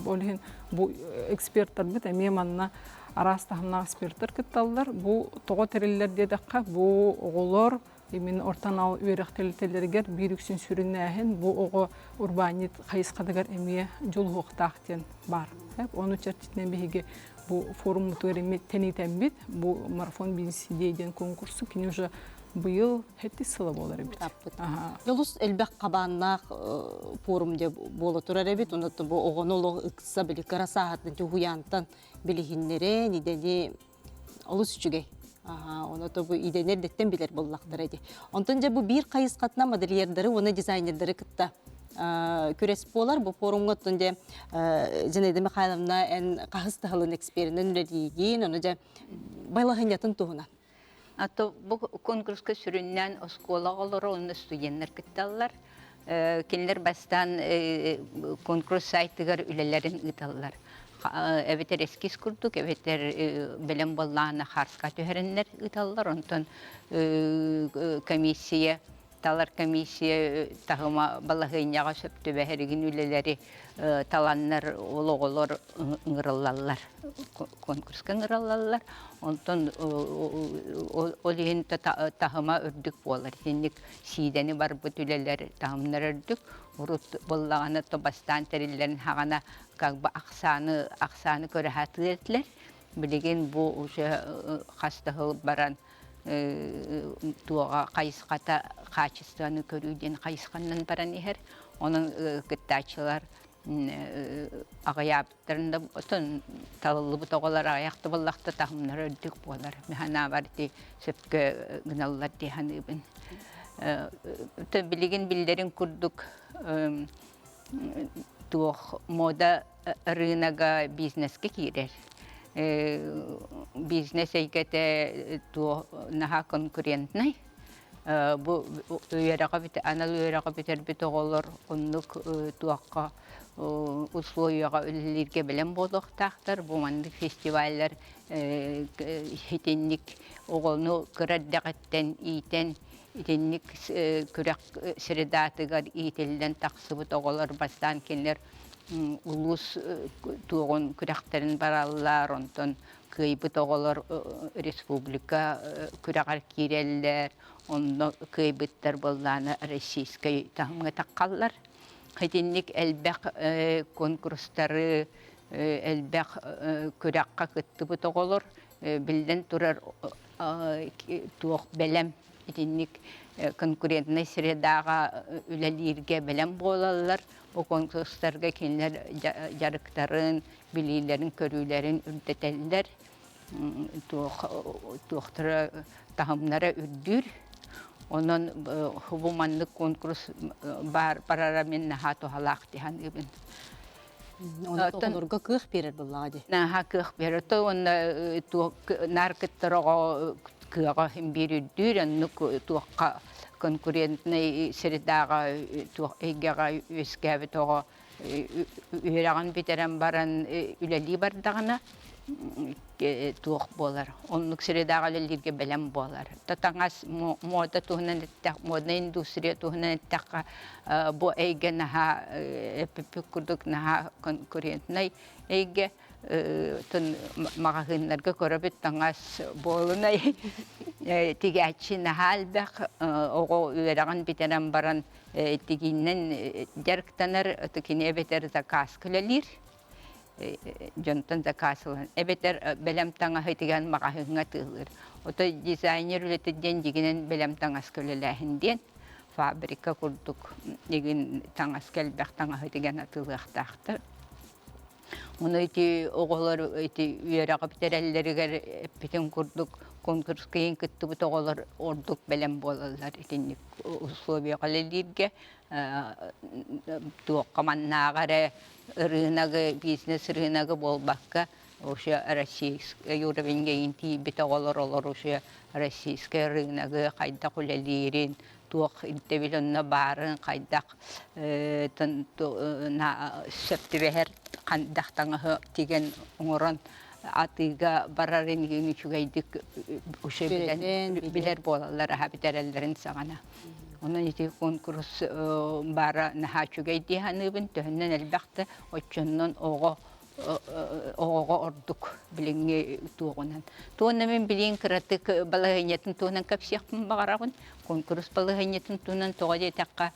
Ол иһин бу эксперттарбыт эмиэ манна араас таһымнаах эксперттэр кытталлар. Бу тоҕо тэриллэр диэтэххэ, бу оҕолор именно орто анал үөрэх тэрилтэлэригэр биир үксүн сүрүннээһин бу оҕо урбаанньыт хайысхатыгар эмиэ дьулуһуохтаах диэн баар. Ону чэрчитинэн биһиги бу форуммутугар эмиэ тэнитэммит бу марафон бизнес идея диэн конкурсу кини уже быйыл хэттис сыла буолар эбит. Олус элбэх хабааннаах форум дьэ буола турар эбит. Онон бу оҕону олох ыкса били кыра сааһыттан уһуйаантан билиһиннэрэн идэни олус үчүгэй. Ону то бу идэни эрдэттэн билэр буоллахтара ди. Онтон дьэ бу биир хайысхатынан модельердары уонна дизайнердары кытта күрэс буолар. Бу форумҥа оттон дьэ Зинаида Михайловна эн хаһыс таһылын эксперинэн үлэлиигин, ону дьэ байлаһынньатын туһунан. А то бу конкурска сүрүннээн оскуола оҕолоро уонна студеннар кытталлар. Кинилэр бастаан конкурс сайтыгар үлэлэрин ыыталлар. Эбэтэр эскиз курдук, эбэтэр бэлэм буоллаҕына хаарска түһэрэннэр ыыталлар. Онтон комиссия. Талар комиссия таһыма балаһыанньаҕа сөп түбэһэригин үлэлэри таланнар ол оҕолор ыҥырыллаллар, конкурска ыҥырыллаллар. Онтон ол иһин таһыма үрдүк буолар. Итинник сиидэни барбыт үлэлэр таһымнара үрдүк. Урут буоллаҕына то бастаан тэриллэрин хаҕана как бы ахсааны ахсааны көрө сатыыр этилэр. Билигин бу уже хас да сыл баран туоҕа хайысхата хаачыстыбаны көрүү диэн хайысханан баран иһэр. Онон кыттааччылар аҕыйаабыттарын да отон талыллыбыт оҕолор аҕыйах да буоллахта таһымнара үрдүк буолар. Мин санаабар ити сөпкө гыналлар дии саныыбын. Билигин биллэрин курдук туох мода рынога бизнеска киирэр. Бизнес эйгэтэ туох наһаа конкурентнай. Бу үөрэҕи анал үөрэҕи бүтэрбит оҕолор оннук туохха условияҕа үлэлииргэ бэлэм буолуохтаахтар. Бу маннык фестиваллар итинник оҕону кыра эрдэҕиттэн иитэн итинник күрэх средаатыгар иитиллэн тахсыбыт оҕолор бастаан кинилэр улуус туоҕун күрэхтэрин бараллар, онтон кыайбыт оҕолор республика күрэҕэр киирэллэр, онно кыайбыттар буоллаана российскай таһымҥа таххаллар. Итинник элбэх конкурстары, элбэх күрэххэ кыттыбыт оҕолор биллэн турар туох бэлэм итинник конкурентнай средааҕа үлэлииргэ бэлэм буолаллар. Бу конкурстарга кинилэр дьарыктарын, билиилэрин-көрүүлэрин үрдэтэллэр, туохтара таһымнара үрдүүр. Онон бу маннык конкурс баар барара мин наһаа туһалаах дии саныыбын. Оҕолорго кыах биэрэр буоллаҕа дии. Наһаа кыах биэрэр. То уонна наар кыттар оҕо кыаҕа иһин биир үрдүүр, оннук туохха конкурентнай средааҕа туох эйгэҕэ үөскээбит оҕо үөрэҕин бүтэрэн баран үлэлии бардаҕына туох буолар, оннук средааҕа үлэлииргэ бэлэм буолар. Таҥас муода туһунан эттэх, модная индустрия туһунан эттэххэ, бу эйгэ наһаа эппиппит курдук наһаа конкурентнай эйгэ. Маҕаһыыннарга көрөбүт таҥас буолунай тигээччи наһаа элбэх оҕо үөрэҕин бүтэрэн баран тигиинэн дьарыктанар, кини эбэтэр заказка үлэлиир дьонтон заказ ылан эбэтэр бэлэм таҥаһы тигэн маҕаһыыҥҥа атыылыыр. Ото дизайнер үлэтэ диэн дьигинэн бэлэм таҥаска үлэлээһин диэн фабрика курдук игин таҥаска элбэх таҥаһы тигэн атыылыахтаахтар. Ону ити оҕолор ити үөрэҕи бүтэрэллэригэр эппитин курдук конкурска кыттыбыт оҕолор ордук бэлэм буолаллар итинник условияҕа үлэлииргэ туохха маннааҕа эрэ рыногы, бизнес рыногы буолбакка, уже российскай уровеньга тиийбит оҕолор олор уже российскай рыногы хайдах үлэлиирин, туох ирдэбил онно баарын, хайдах сөп түбэһэр хайдах таҥаһы тигэн оҥорон атыыга барарын иһин үчүгэйдик уже билэр буолаллар аһа бүтэрэллэрин саҕана. Онон ити конкурс баара наһаа үчүгэй дии саныыбын. Төһөннөн элбэх да оччоннон оҕо оҕоҕо ордук билиҥҥи туоҕунан. Туонна мин билиин кыратык балаһыанньатын туһунан кэпсиэхпин баҕарабын. Конкурс балаһыанньатын туһунан тоҕо диэтэххэ,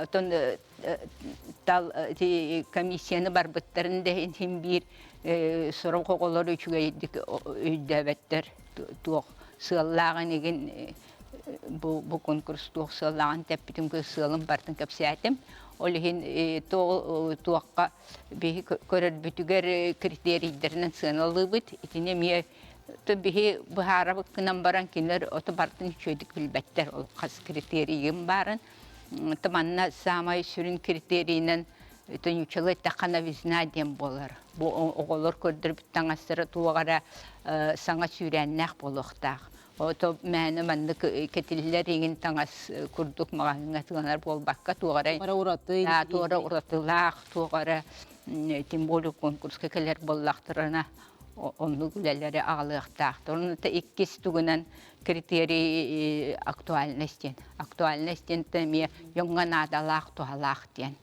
отон тал комиссияны барбыттарын да иһин биир сорох оҕолор үчүгэйдик өйдөөбөттөр туох сыаллааҕын игин бу, бу конкурс туох сыаллааҕын тэппитим сыалын барытын кэпсээтим. Ол иһин туохха биһи көрөрбүтүгэр критерийдэринэн сыаналыыбыт. Итини эмиэ биһи быһаарабыт гынан баран кинилэр ото барытын үчүгэйдик билбэттэр. Ол хас критерийим баарын. Манна саамай сүрүн критерийинэн Төнүчэлэ эттэххэ новизна диэн буолар. Бу оҕолор көрдөрбүт таҥастара туох эрэ саҥа сүүрээннээх буолуохтаах. Ото мээнэ маннык кэтиллэр иҥин таҥас курдук маҕаһыыҥҥа атыыланар буолбакка туох эрэ туора уратылаах туох эрэ тем более конкурска кэлэр буоллахтарына. Оннук үлэлэри аҕалыахтаахтар. Онута иккис тугунан критерий актуальность диэн. Актуальность диэн эмиэ дьоҥҥо наадалаах, туһалаах диэн.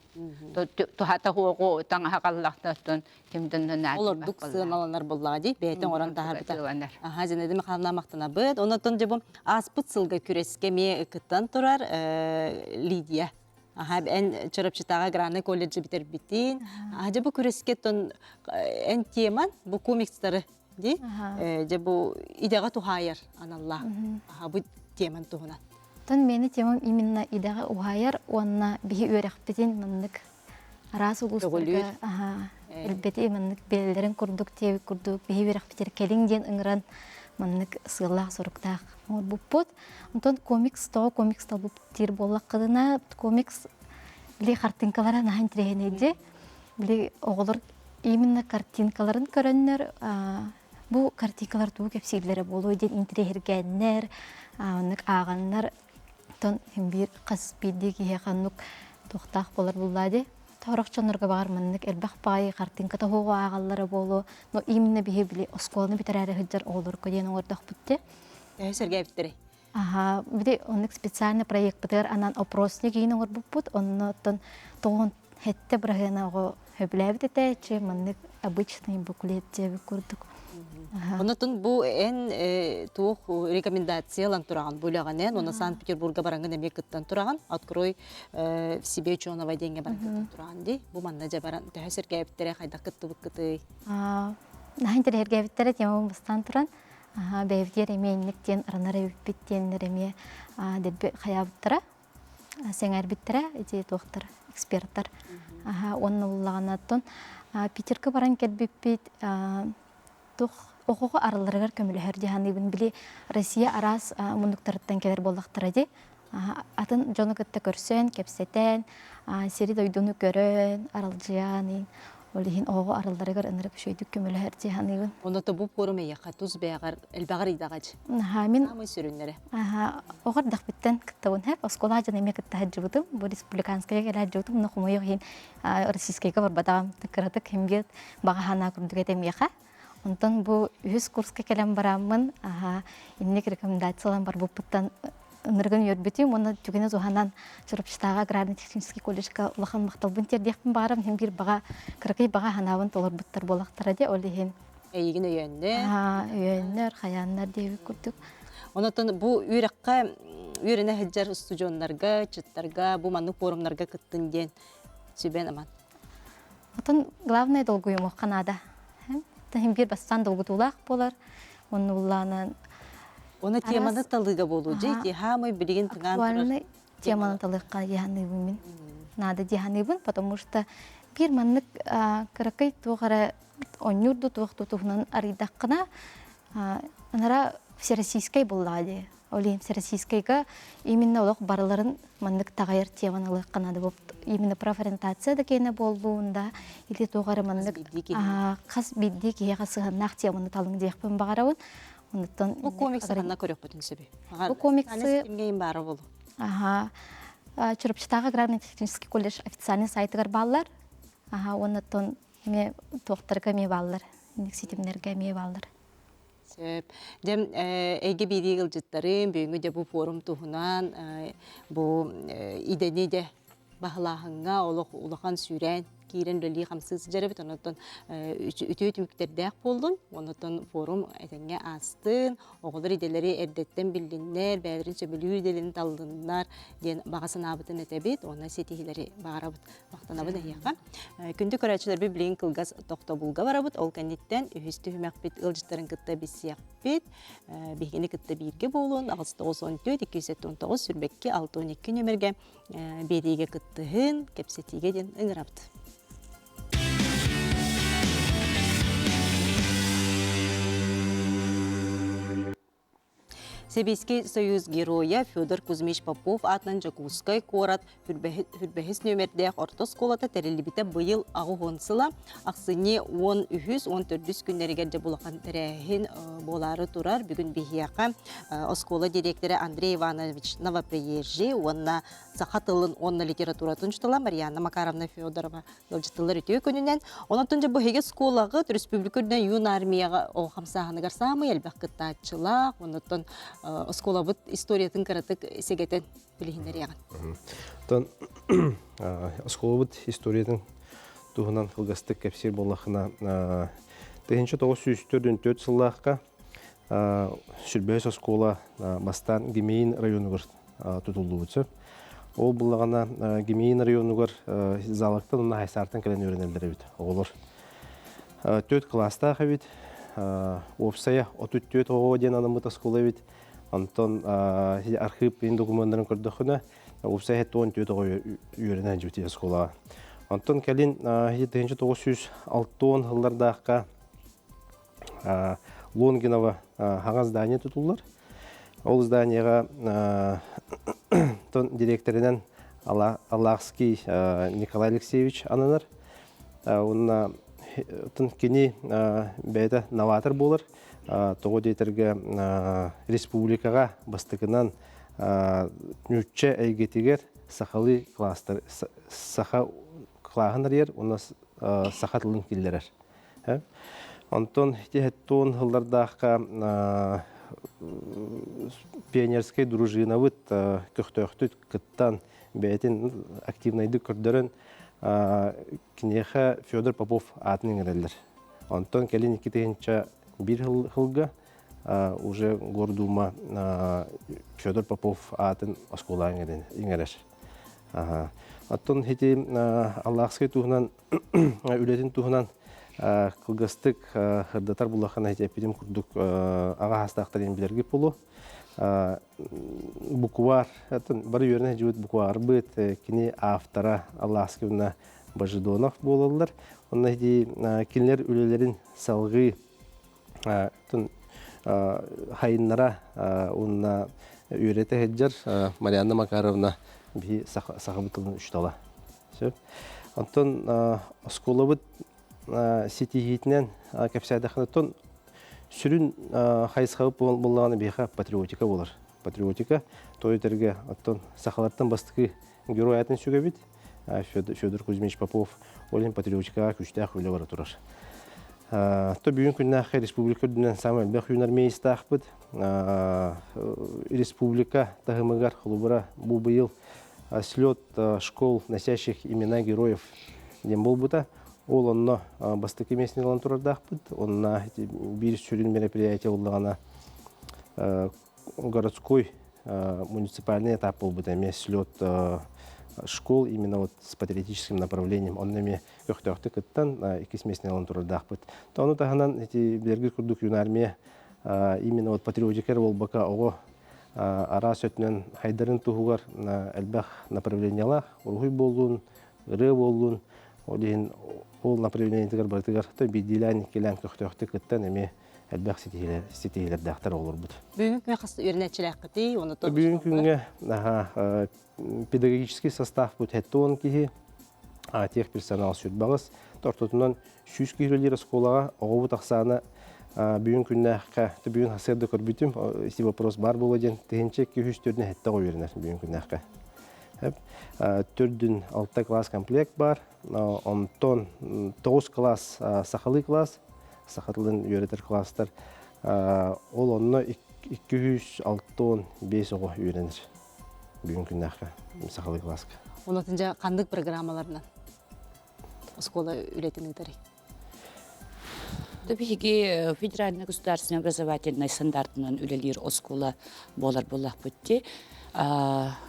Туһата хуоҕу таҥаһа қаллахтан ким да наадыйбат Олордук сыаналанар буоллаҕа дии, бэйэтин оҥорон таһаарбыта. Аха, Зинаида Михайловна махтанабыт. Онон дьэ бу ааспыт сылга күрэскэ эмиэ кыттан турар Лидия. Аха, эн Чурапчытааҕы аграрнай колледжы бүтэрбитин. Аха, дьэ бу күрэскэ тон эн теман бу комикстары ди дьэ бу идэҕэ туһаайар аналлаах. Аха, бу теман туһунан. Тон мени темам именно идэҕэ уһаайар уонна биһи үөрэхпитин маннык араас улуустарга элбэти маннык бэлэлэрин курдук диэбит курдук биһи үөрэхпитигэр кэлиҥ диэн ыҥыран маннык сыаллаах-соруктаах оҥорбуппут. Онтон комикс тоҕо комикс талбыт диир буоллаххытына комикс били хартыынкалара наһаа интэриэһинэйди. Били оҕолор именно картинкаларын көрөннөр бу картинкалар тугу кэпсииллэрэ буолуой диэн интэриэһиргээннэр, оннук ааҕаннар Оттон син биир хас биирдии киһиэхэ оннук туохтаах буолар буллаа дии. Сорох дьоннорго баҕар маннык элбэх баҕайы хартыынка тоһоҕо ааҕаллара буолуо, но именно биһи били оскуоланы бүтэрээри сылдьар оҕолорго диэн оҥордохпут дии. Төһө сэргээбиттэрий? Аха, били оннук специальный проекпытыгар анаан опросник иин оҥорбуппут, онно оттон тоҕон хэттэ быраһыана оҕо сөбүлээбит этэ, чи маннык обычный буклет диэбит курдук. Онотун бу эн туох рекомендация ылан тураҕын бу үлэҕинэн уонна Санкт-Петербурга бараҥҥын эмиэ кыттан тураҕын открой в себе ученого диэҥҥэ баран кыттан тураҕын дии бу манна дьэ баран төһө сэргээбиттэрэ хайдах кыттыбыккытый Наһаа интэриэһиргээбиттэрэ темабын бастаан туран бэйэбитигэр эмиэ инник диэн аранар эбиппит диэннэр эмиэ дэлби хайаабыттара сэҥээрбиттэрэ ити туохтар эксперттар уонна буллаҕына оттон Питерга баран кэлбиппит туох оҕоҕо арылларыгар көмөлөһөр дии саныыбын били Россия араас муннуктарыттан кэлэр буоллахтара дии атын дьону кытта көрсөн кэпсэтэн сири дойдуну көрөн аралдьыйан Ол иһин оҕоҕо арылларыгар ынырык үчүгэйдик көмөлөһөр дии саныыбын. Онно бу пуорум эйиэхэ тус бэйэҕэр элбэҕэр ыйдаҕач. Аха, мин Саамай сүрүннэрэ. Аха, оҕо эрдэхпиттэн кыттабын хэп. Оскуола дьон эмиэ кытта сылдьыбытым. Бу республиканскайга кэлэ сылдьыбытым. Но хомойуох иһин российскайга барбатаҕым. Кыратык химге баҕа санаа курдук этэ миэхэ. Онтон бу үһүс курска кэлэн бараммын, аха, инник рекомендациялан барбыппыттан ынырыгын үөрбүтүм уонна түгэни туһанан Чурапчытааҕы аграрно-технический колледжка улахан махталбын тиэрдиэхпин баҕарам иһин биир баҕа кыракый баҕа санаабын толорбуттар буоллахтара дии ол иһин эйигин өйөөннөр өйөөннөр хайааннар диэбит курдук Онотон бу үөрэххэ үөрэнэ сылдьар устудьуоннарга, ыччаттарга бу маннык форумнарга кыттын диэн сүбэн аман. Отон главное долгуйумуохха наада. Иһин биир бастаан долгутуулаах буолар. Онно буллаанан Оны теманы талыыга болуу дьэ ити хаамай билигин тыҥаан турар. Актуальный теманы талыахха дии мин. Надо дии саныыбын, потому что биир маннык кыракый туох эрэ онньуур да туох да туһунан арыйдаххына анара всероссийскай буоллаҕа дии. Ол иһин всероссийскайга именно олох барыларын маннык таҕайар теманы ылыахха наада буолбут. Именно профориентация да киэнэ буоллун да или туох эрэ маннык хас биирдии киһиэхэ сыһыаннаах теманы талыҥ диэхпин баҕарабын. Онуттан Бу комиксы ханна көрүөхпүтүн сөбүй? Бу комиксы Кимҥэ баара болу? Аха. Чурапчытааҕы аграрно технический колледж официальный сайтыгар бааллар. Аха, уоннаттан эмиэ туохтарга эмиэ бааллар. Ситимнэргэ эмиэ бааллар. Сөп. Дьэ, эйгэ биирии ыалдьыттарым, бүгүҥҥү дьэ бу форум туһунан бу идэни дьэ баһылааһыҥҥа олох улахан сүүрээн киирэн үлэлии-хамсыы сылдьар эбит. Онон үтүө түмүктэрдээх буоллун. Онон форум этэҥҥэ аастын, оҕолор идэлэри эрдэттэн биллиннэр, бэйэлэрин сөбүлүүр идэлэрин таллыннар диэн баҕа санаабытын этэбит уонна ситиһиилэри баҕарабыт. Махтанабын эһиэхэ. Күндү көрөөччүлэрбит билигин кылгас тохтобулга барабыт. Ол кэнниттэн үһүс түһүмэхпит ыалдьыттарын кытта билсиэхпит. Биһигини кытта бииргэ буолуон 894 279 сүрбэкки 612 нөмергэ биэриигэ кыттыһын, кэпсэтиигэ диэн ыҥырабыт. Сэбиэскэй Союз Геройа Федор Кузьмич Попов аатынан Дьокуускай куорат Хүрбэһис нүөмэрдээх орто оскуолата тэриллибитэ быйыл 80 сыла. Ахсынньы 13 14 күннэригэр дьэ улахан тэрээһин буолаары турар. Бүгүн биһиэхэ оскуола директора Андрей Иванович Новоприезжий уонна саха тылын уонна литературатын учуутала Марианна Макаровна Федорова ыалдьыттылар үтүө күнүнэн. Онон дьэ бу эһиги оскуолаҕыт республика үрдүнэн юн армияҕа оҕо хамсааһыныгар саамай элбэх кыттааччылаах, оннуттан оскуолабыт историятын кыратык сэгэтэн билиһиннэриэҕин. Оттон оскуолабыт историятын туһунан кылгастык кэпсиир буоллаххына, 1944 сыллаахха Сүлбэһис оскуола бастаан Гимеин районугар тутуллубут сөп. Ол буллаҕына Гимеин районугар Залактан уонна Хайсаартан кэлэн үөрэнэллэр эбит оҕолор. Төрт кылаастаах эбит. Уопсайа 34 оҕо диэн анаммыт оскуола эбит. Онтон архыып докумуоннарын көрдөххүнэ, уопсай 74 оҕо үөрэнэн дьүтү оскуолаҕа. Онтон кэлин 1960 сыллардаахха Лонгинова хаҥас здание тутуллар. Ол зданияҕа директорынан Аллахский Николай Алексеевич ананар. Уонна кини бэйэтэ новатор буолар. Тоҕо диэтэргэ республикаҕа бастакынан нуучча эйгэтигэр сахалыы класстар саха клааһын арыйар уонна саха тылын киллэрэр. Онтон ити сыллардаахха пионерскай дружинабыт көхтөөхтүк кыттан бэйэтин активнайдык көрдөрөн киниэхэ Федор Попов аатын иҥэрэллэр. Онтон кэлин 2001 сылга уже Гордума Федор Попов аатын оскуолаҕа иҥэрэр. Оттон ити Аллахскай туһунан үлэтин туһунан кылгастык сырдатар буллаххына ити эппитим курдук аҕа хаастаахтарын билэргит буолуо. Буквар, бары үөрэнэ сылдьыбыт букварбыт кини автора Алласкивна Божедонов буолаллар. Онно ити кинилэр үлэлэрин салгыы хайыннара уонна үөрэтэ сылдьар Марианна Макаровна биһи сахабыт тылын учуутала. Сөп. Онтон оскуолабыт ситиһиитинэн кэпсээтэххинэ, оттон сүрүн хайысхабыт буоллаҕына биһиэхэ патриотика буолар. Патриотика той этэргэ оттон сахалартан бастакы герой аатын сүгэбит Федор Кузьмич Попов ол иһин патриотикаҕа күүстээх үлэ бара турар. То бүгүн күннээххэ республика үрдүнэн саамай элбэх юнармеецтаахпыт. Республика таһымыгар холобура бу быйыл слет школ, носящих имена героев диэн буолбута. Ол онно бастакы миэстэни ылан турардаахпыт. Онно биир сүрүн мероприятие буоллаҕына городской муниципальный этап буолбута эмиэ слет школ именно вот с патриотическим направлением. Онно эмиэ көхтөөхтүк кыттан иккис миэстэни ылан турардаахпыт. Ону таһынан ити билэргит курдук юнармия именно вот патриотика эрэ буолбакка оҕо араас өттүнэн хайдарын туһугар элбэх направлениелаах уруһуй буоллун, ырыа буоллун, ол иһин ол направлениетыгар барытыгар биирдиилээн иккилээн көхтөөхтүк кыттан эмиэ элбэх ситиһиилэрдээхтэр оҕолорбут. Бүгүҥҥү күҥҥэ хас үөрэнээччилээххитий? Уонна Бүгүҥҥү күҥҥэ педагогический составпыт 70 киһи, техперсонал сүрбаҕыс, ортотунан 100 киһи үлэлиир оскуолаҕа оҕобут ахсаана бүгүн күннээххэ бүгүн сарсыарда көрбүтүм ити вопрос баар буолуо диэн 1247 үөрэнэр бүгүн күннээххэ төрдүн алта класс комплект баар онтон тоҕус класс сахалыы класс саха тылын үөрэтэр класстар ол онно 265 оҕо үөрэнэр бүгүн күннээххэ сахалыы класска Онотун дьэ ханнык программаларынан оскуола үлэтин ыытарый? Биһиги федеральный государственный образовательный стандартынан үлэлиир оскуола буолар буоллахпыт дии.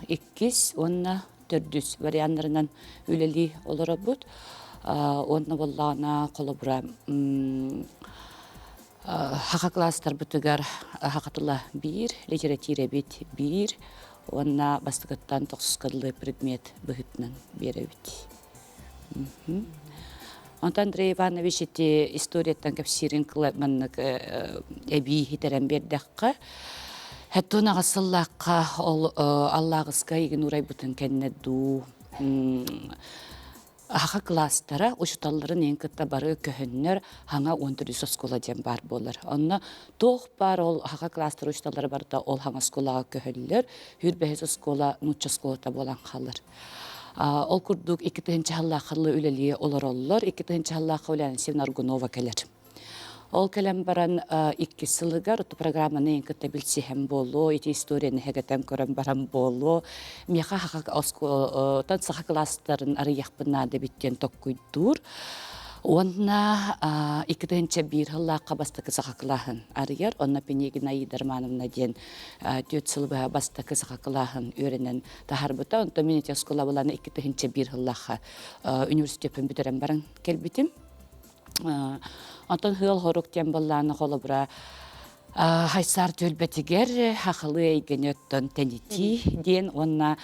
Иккис уонна төрдүс варианнарынан үлэлии олоробут. Уонна буоллаҕына холобура хаха класстарбытыгар хаха тыла биир, литература биир уонна бастакыттан тохсуска дылы предмет быһыытынан биэрэбит. Онтон Андрей Иванович ити историяттан кэпсиирин маннык эбии хитэрэн биэрдэххэ, Хэттон аҕыс сыллаахха ол аллааҕыска игин урайбытын кэннэ дуу Аха кылаастара учууталларын иһин кытта бары көһөннөр хаҥа 13 оскуола диэн баар буолар. Онно туох баар ол аха кылаастара учууталлара барыта ол хаҥа оскуолаҕа көһөллөр, 25 оскуола нуучча оскуолата буолан хаалар. Ол курдук 2 сыллаахха үлэлии олороллор, 2 сыллаахха Ульяна Севна Аргунова кэлэр. Ол кэлэн баран иккис сылыгар программаны кытта билсиһэн буолуо, ити историяны хэгэтэн көрөн баран буолуо. Миэхэ оскуолатан саха кылаастарын арыйахпын наада эбит диэн токкуйдуур. Уонна 2001 сыллаахха бастакы саха кылааһын арыйар. Онно Пенегина Аида Романовна диэн түөрт сыл быһа бастакы саха кылааһын үөрэнэн таһаарбыта. Онтон мин ити оскуола буланы 2001 сыллаахха университеппин бүтэрэн баран кэлбитим. Онтон Хыал Хорук диэн быллааны холобура Хайсаар түөлбэтигэр хахылыы эйгэни оттон тэнитии диэн уонна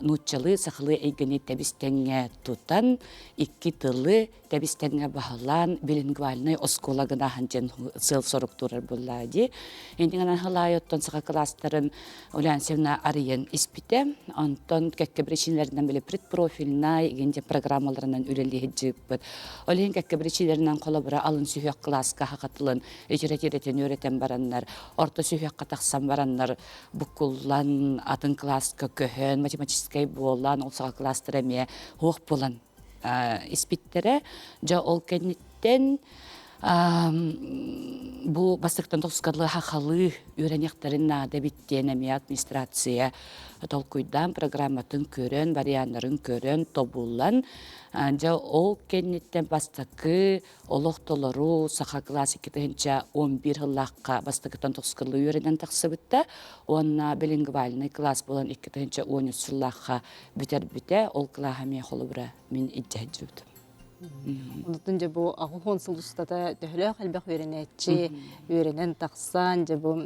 нууччалыы сахалыы эйгэни тэбис-тэҥҥэ тутан икки тылы тэбис-тэҥҥэ баһылаан билингвальнай оскуола гынаһын диэн сыал-сорук турар буоллаа дии. Иннинэн хылаай оттон саха кылаастарын Ульяновна арыйан испитэ. Онтон кэккэ причинэлэринэн били предпрофильнай игин диэн программаларынан үлэлиэһит дьыыппыт. Ол иһин кэккэ причинэлэринэн холобура алын сүһүөх кылааска хахатылын литературатын үөрэтэн бараннар, орто сүһүөххэ тахсан бараннар буккуллан атын кылааска көһөн, математическай буолан, ол саҕа кылаастара эмиэ суох буолан испиттэрэ. Дьэ ол кэнниттэн бу бастакытан тоскалыы хахалыы үөрэниэхтэрин наада эбит диэн эмиэ администрация толкуйдаан программатын көрөн, варианнарын көрөн, тобуллан дьэ ол кэнниттэн бастакы олох толору саха кылаас 2011 сыллаахха бастакытан тоскалыы үөрэнэн тахсыбытта уонна билингвальный класс буолан 2013 сыллаахха бүтэрбитэ ол кылааһа эмиэ холобура мин илдьэ сылдьыбытым. Онтон дьэ бу 80 сыл устата төһөлөөх элбэх үөрэнээччи үөрэнэн тахсан дьэ бу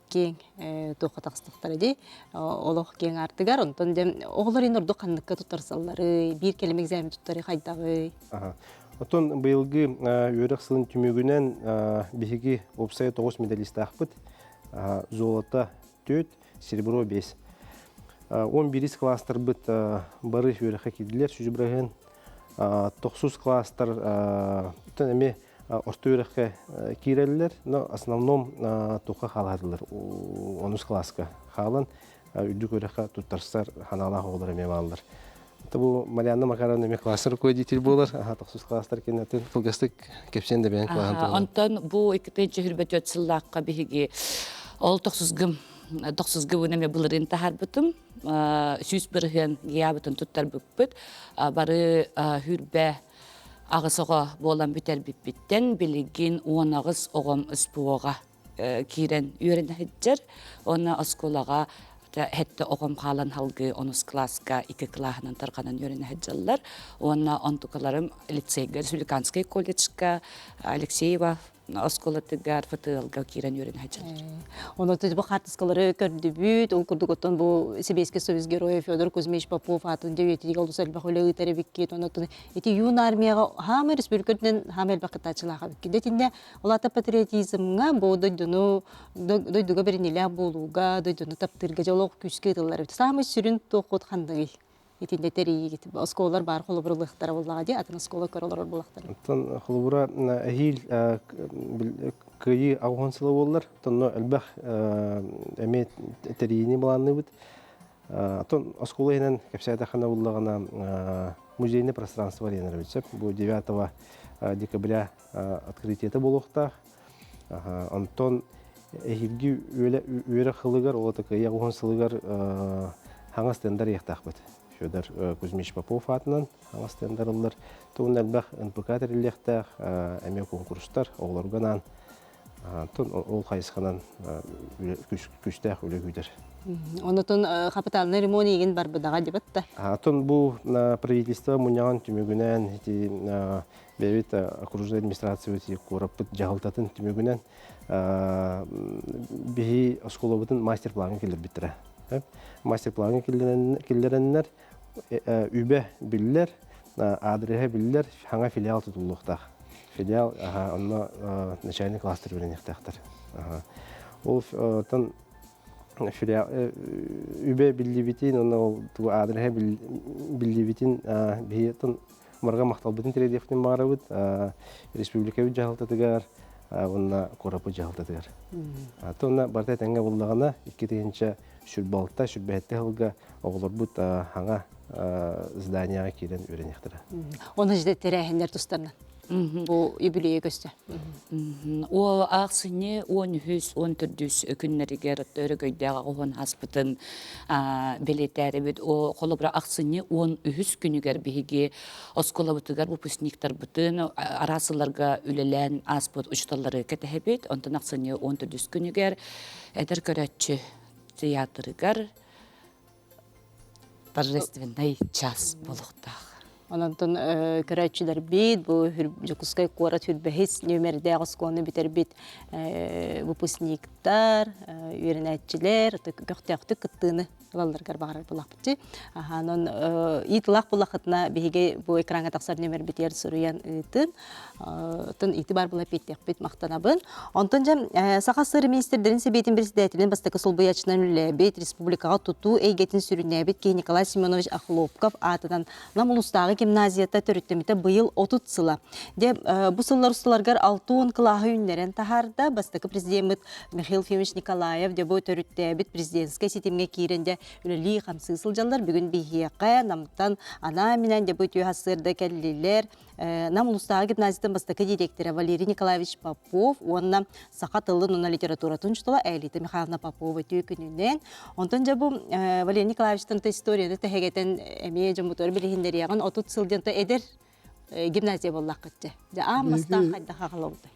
киэҥ туохха тахсыбыттара дии олох киэҥ аартыгар онтон дьэ оҕолор ин ордук ханныкка туттарсалларый биир кэлим экзамен туттары хайдаҕый Оттон быйылгы үөрэх сылын түмүгүнэн биһиги уопсайа 9 медалистаахпыт. Золото 4, серебро 5. 11 класстарбыт бары үөрэххэ киирдилэр сүдү быраһыан. Тохсус класстар эмиэ орто үөрэххэ киирэллэр, но основном туохха хаалаатылар онус класска хаалан үрдүк үөрэххэ туттарсар ханаалаах оҕолор эмиэ бааллар. Бу Марианна Макаровна эмиэ класс руководитель буолар. Тохсус класстар кинилэртэн кылгастык кэпсиэн да бэйэн кылааһын туһунан. Онтон бу 2024 сыллаахха биһиги ол тохсусгым тохсусгыбын эмиэ былырыын таһаарбытым. 100% гиабытын туттарбыппыт. Бары хүрбэ аҕыс оҕо буолан бүтэрбиппиттэн билигин 18 оҕом СПО-ҕа киирэн үөрэнэ сылдьар уонна оскуолаҕа хэттэ оҕом хаалан халгыы онус кылааска икки кылааһынан тарҕанан үөрэнэ сылдьаллар уонна онтукаларым лицейгэ республиканскай колледжка Алексеева оскуолатыгар ФТЛ-га киирэн үөрэнэ сылдьаллар. Онон бу хаартыскалары көрдүбүт. Ол курдук оттон бу Сэбиэскэй Союз геройа Федор Кузьмич Попов аатын дьэ олус элбэх үлэ ыытар эбиккит. Онон ити юн армияҕа хаама республика үрдүнэн хаама элбэх кыттааччылаах эбиккит. Итиннэ Ол аата патриотизмҥа бу дойдуну дойдуга бэриниилээх буолууга, дойдуну таптыырга дьэ олох күүскэ ыытыллар эбит. Саамай сүрүн туоххут ханныгый? Итиннэ тэрийиигит. Оскуолалар баар холобурулуохтара буоллаҕа дии, атын оскуола көрө олорор буоллахтара. Оттон холобура эһиил кыайыы 80 сыла буоллар, онно элбэх эмиэ тэрийиини былаанныыбыт. Оттон оскуола иһинэн кэпсээтэххинэ буоллаҕына музейное пространство диэн эрэбит сөп. Бу 9 декабря открытиета буолуохтаах. Онтон эһиилги үөрэх сылыгар, ол кыайа уһун сылыгар хаҥас тендер ыйыахтаахпыт. Федор Кузьмич Попов аатынан хаҥас тендер ыллар. Тугун элбэх НПК тэриллиэхтээх, эмиэ конкурстар оҕолорго анаан Онтон ол хайысханан күүстээх үлэ күүтэр. Онотон капитальный ремонт игин барбыдаҕа дебет да. Атын бу правительство мунньаҕын түмүгүнэн ити бэйэбит окружной администрациябыт куораппыт дьаһалтатын түмүгүнэн биһи оскуолабытын мастер-плаҥҥа киллэрбиттэрэ. Мастер-плаҥҥа киллэрэннэр үбэ биллэр, аадырыһа биллэр, саҥа филиал тутуллуохтаах. Филиал онно начальный класстар үөрэниэхтээхтэр. Ол оттон Үбэ биллибитин уонна ол тугу аадырыһа биллибитин биһиги барҕа махталбытын тириэрдиэхпитин баҕарабыт республикабыт дьаһалтатыгар уонна куораппыт дьаһалтатыгар. Уонна барыта этэҥҥэ буллаҕына 2026 сүрбэһэттэ сылга оҕолорбут хаҥа зданияҕа киирэн үөрэниэхтэрэ. Оны жде тэрээһиннэр тустарынан бу юбилейи көстө. О ахсынньы 13 14 күннэригэр өрөгөйдөөх оҕуһун аспытын бэлиэтээрибит. О холобура ахсынньы 13 күнүгэр биһиги оскуолабытыгар выпускниктарбытын араас сылларга үлэлээн ааспыт учууталлары кэтэһэбит. Онтон ахсынньы 14 күнүгэр эдэр көрөөччү театрыгар торжественный час буолуохтаах. Ононтон көрөөччүлэрбит бу Дьокуускай куорат хүрбэһис нүөмэрдээх оскуоланы бүтэрбит выпускниктар, үөрэнээччилэр көхтөөхтүк кыттыыны ылалларыгар баҕарар буоллахпыт. Онон иитылаах буоллаххытына биһиги бу экраҥҥа тахсар нүөмэрбитигэр суруйан ыытын. Оттон ити бар була эппиэттиэхпит махтанабын. Онтон дьэ Саха СССР министрдэрин сэбиэтин председателин бастакы солбуйааччынан үлэлээбит, республикаҕа тутуу эйгэтин сүрүннээбит киһи Николай Семенович Охлопков аатынан Нам улуустааҕы гимназията төрүттэммитэ быйыл 30 сыла. Дьэ, бу сыллар усталарыгар 60 кылааһы үүннэрэн таһаарда. Бастакы президеммит Михаил Ефимович Николаев дьэ бу төрүттээбит президентскэй ситимҥэ киирэн дьэ үлэлии-хамсыы сылдьаллар. Бүгүн биһиэхэ Намтан анаан-минээн дьэ бу үтүө сарсыарда кэллилэр. Нам улуустааҕы гимназиятын бастакы директора Валерий Николаевич Попов уонна саха тылын уонна литературатын учуутала Элита Михайловна Попова үтүө күнүнэн. Онтон дьэ бу Валерий Николаевичтан историяны тэһэгэтэн эмиэ дьоммутугар билиһиннэриэҕин 30 сыл диэн эдэр гимназия буоллаххыт дьэ. Дьэ аан бастаан хайдах аҕалабытай?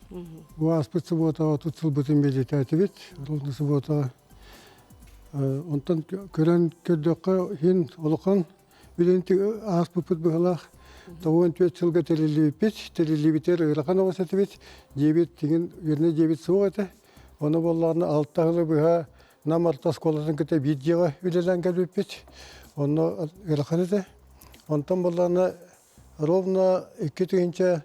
Бу ааспыт субуотаҕа 30 сылбытын бэлиэтээтибит. Ровно субуотаҕа. Онтон көрөн көрдөххө иһин улахан Билин ааспыппыт быһылаах 94 сылга тэриллибиппит, тэриллибитигэр ыарахан оҕус этибит, дьиэбит тигин үөрэнэ дьиэбит суох этэ. Ону буоллаҕына алта сылы быһа Нам орто оскуолатын кытта биир дьиэҕэ үлэлээн кэлбиппит. Онно ыарахан этэ. Онтон буоллаҕына ровно 2000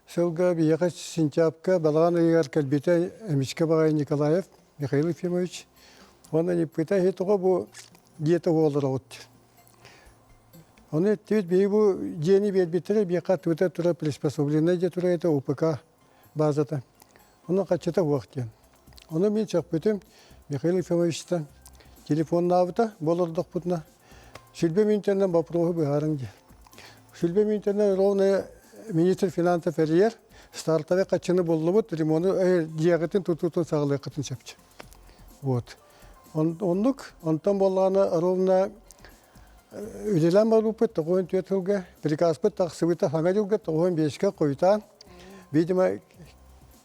сылга биһиэхэ сентябрьга балаҕан ыйыгар кэлбитэ эмискэ баҕайы Николаев Михаил Ефимович. Уонна Ниппыта иһи тоҕо бу дьиэтэ уоллароҕут Ону эттибит биһиги бу дьиэни биэрбиттэрэ биһиэхэ тута тура приспособленное дьиэ турар этэ УПК базата. Ону хаччыта суох диэн. Ону мин сөхпүтүм Михаил Ефимовичтан телефоннаабыта бу олордохпутуна сүлбэ мүнтэннэн боппуруоһу быһаарыҥ диэн. Сүлбэ мүнтэннэн ровно министр финансов эрийэр стартовый хаччыны буллубут ремону дьиэҕитин тутуутун саҕалыаххытын сөпчү. Вот. Оннук, онтон буоллаҕына ровно үлэлээн барбыппыт 94 сылга, приказпыт тахсыбыта саҥа дьылга 95-ка хойутаан, видимо,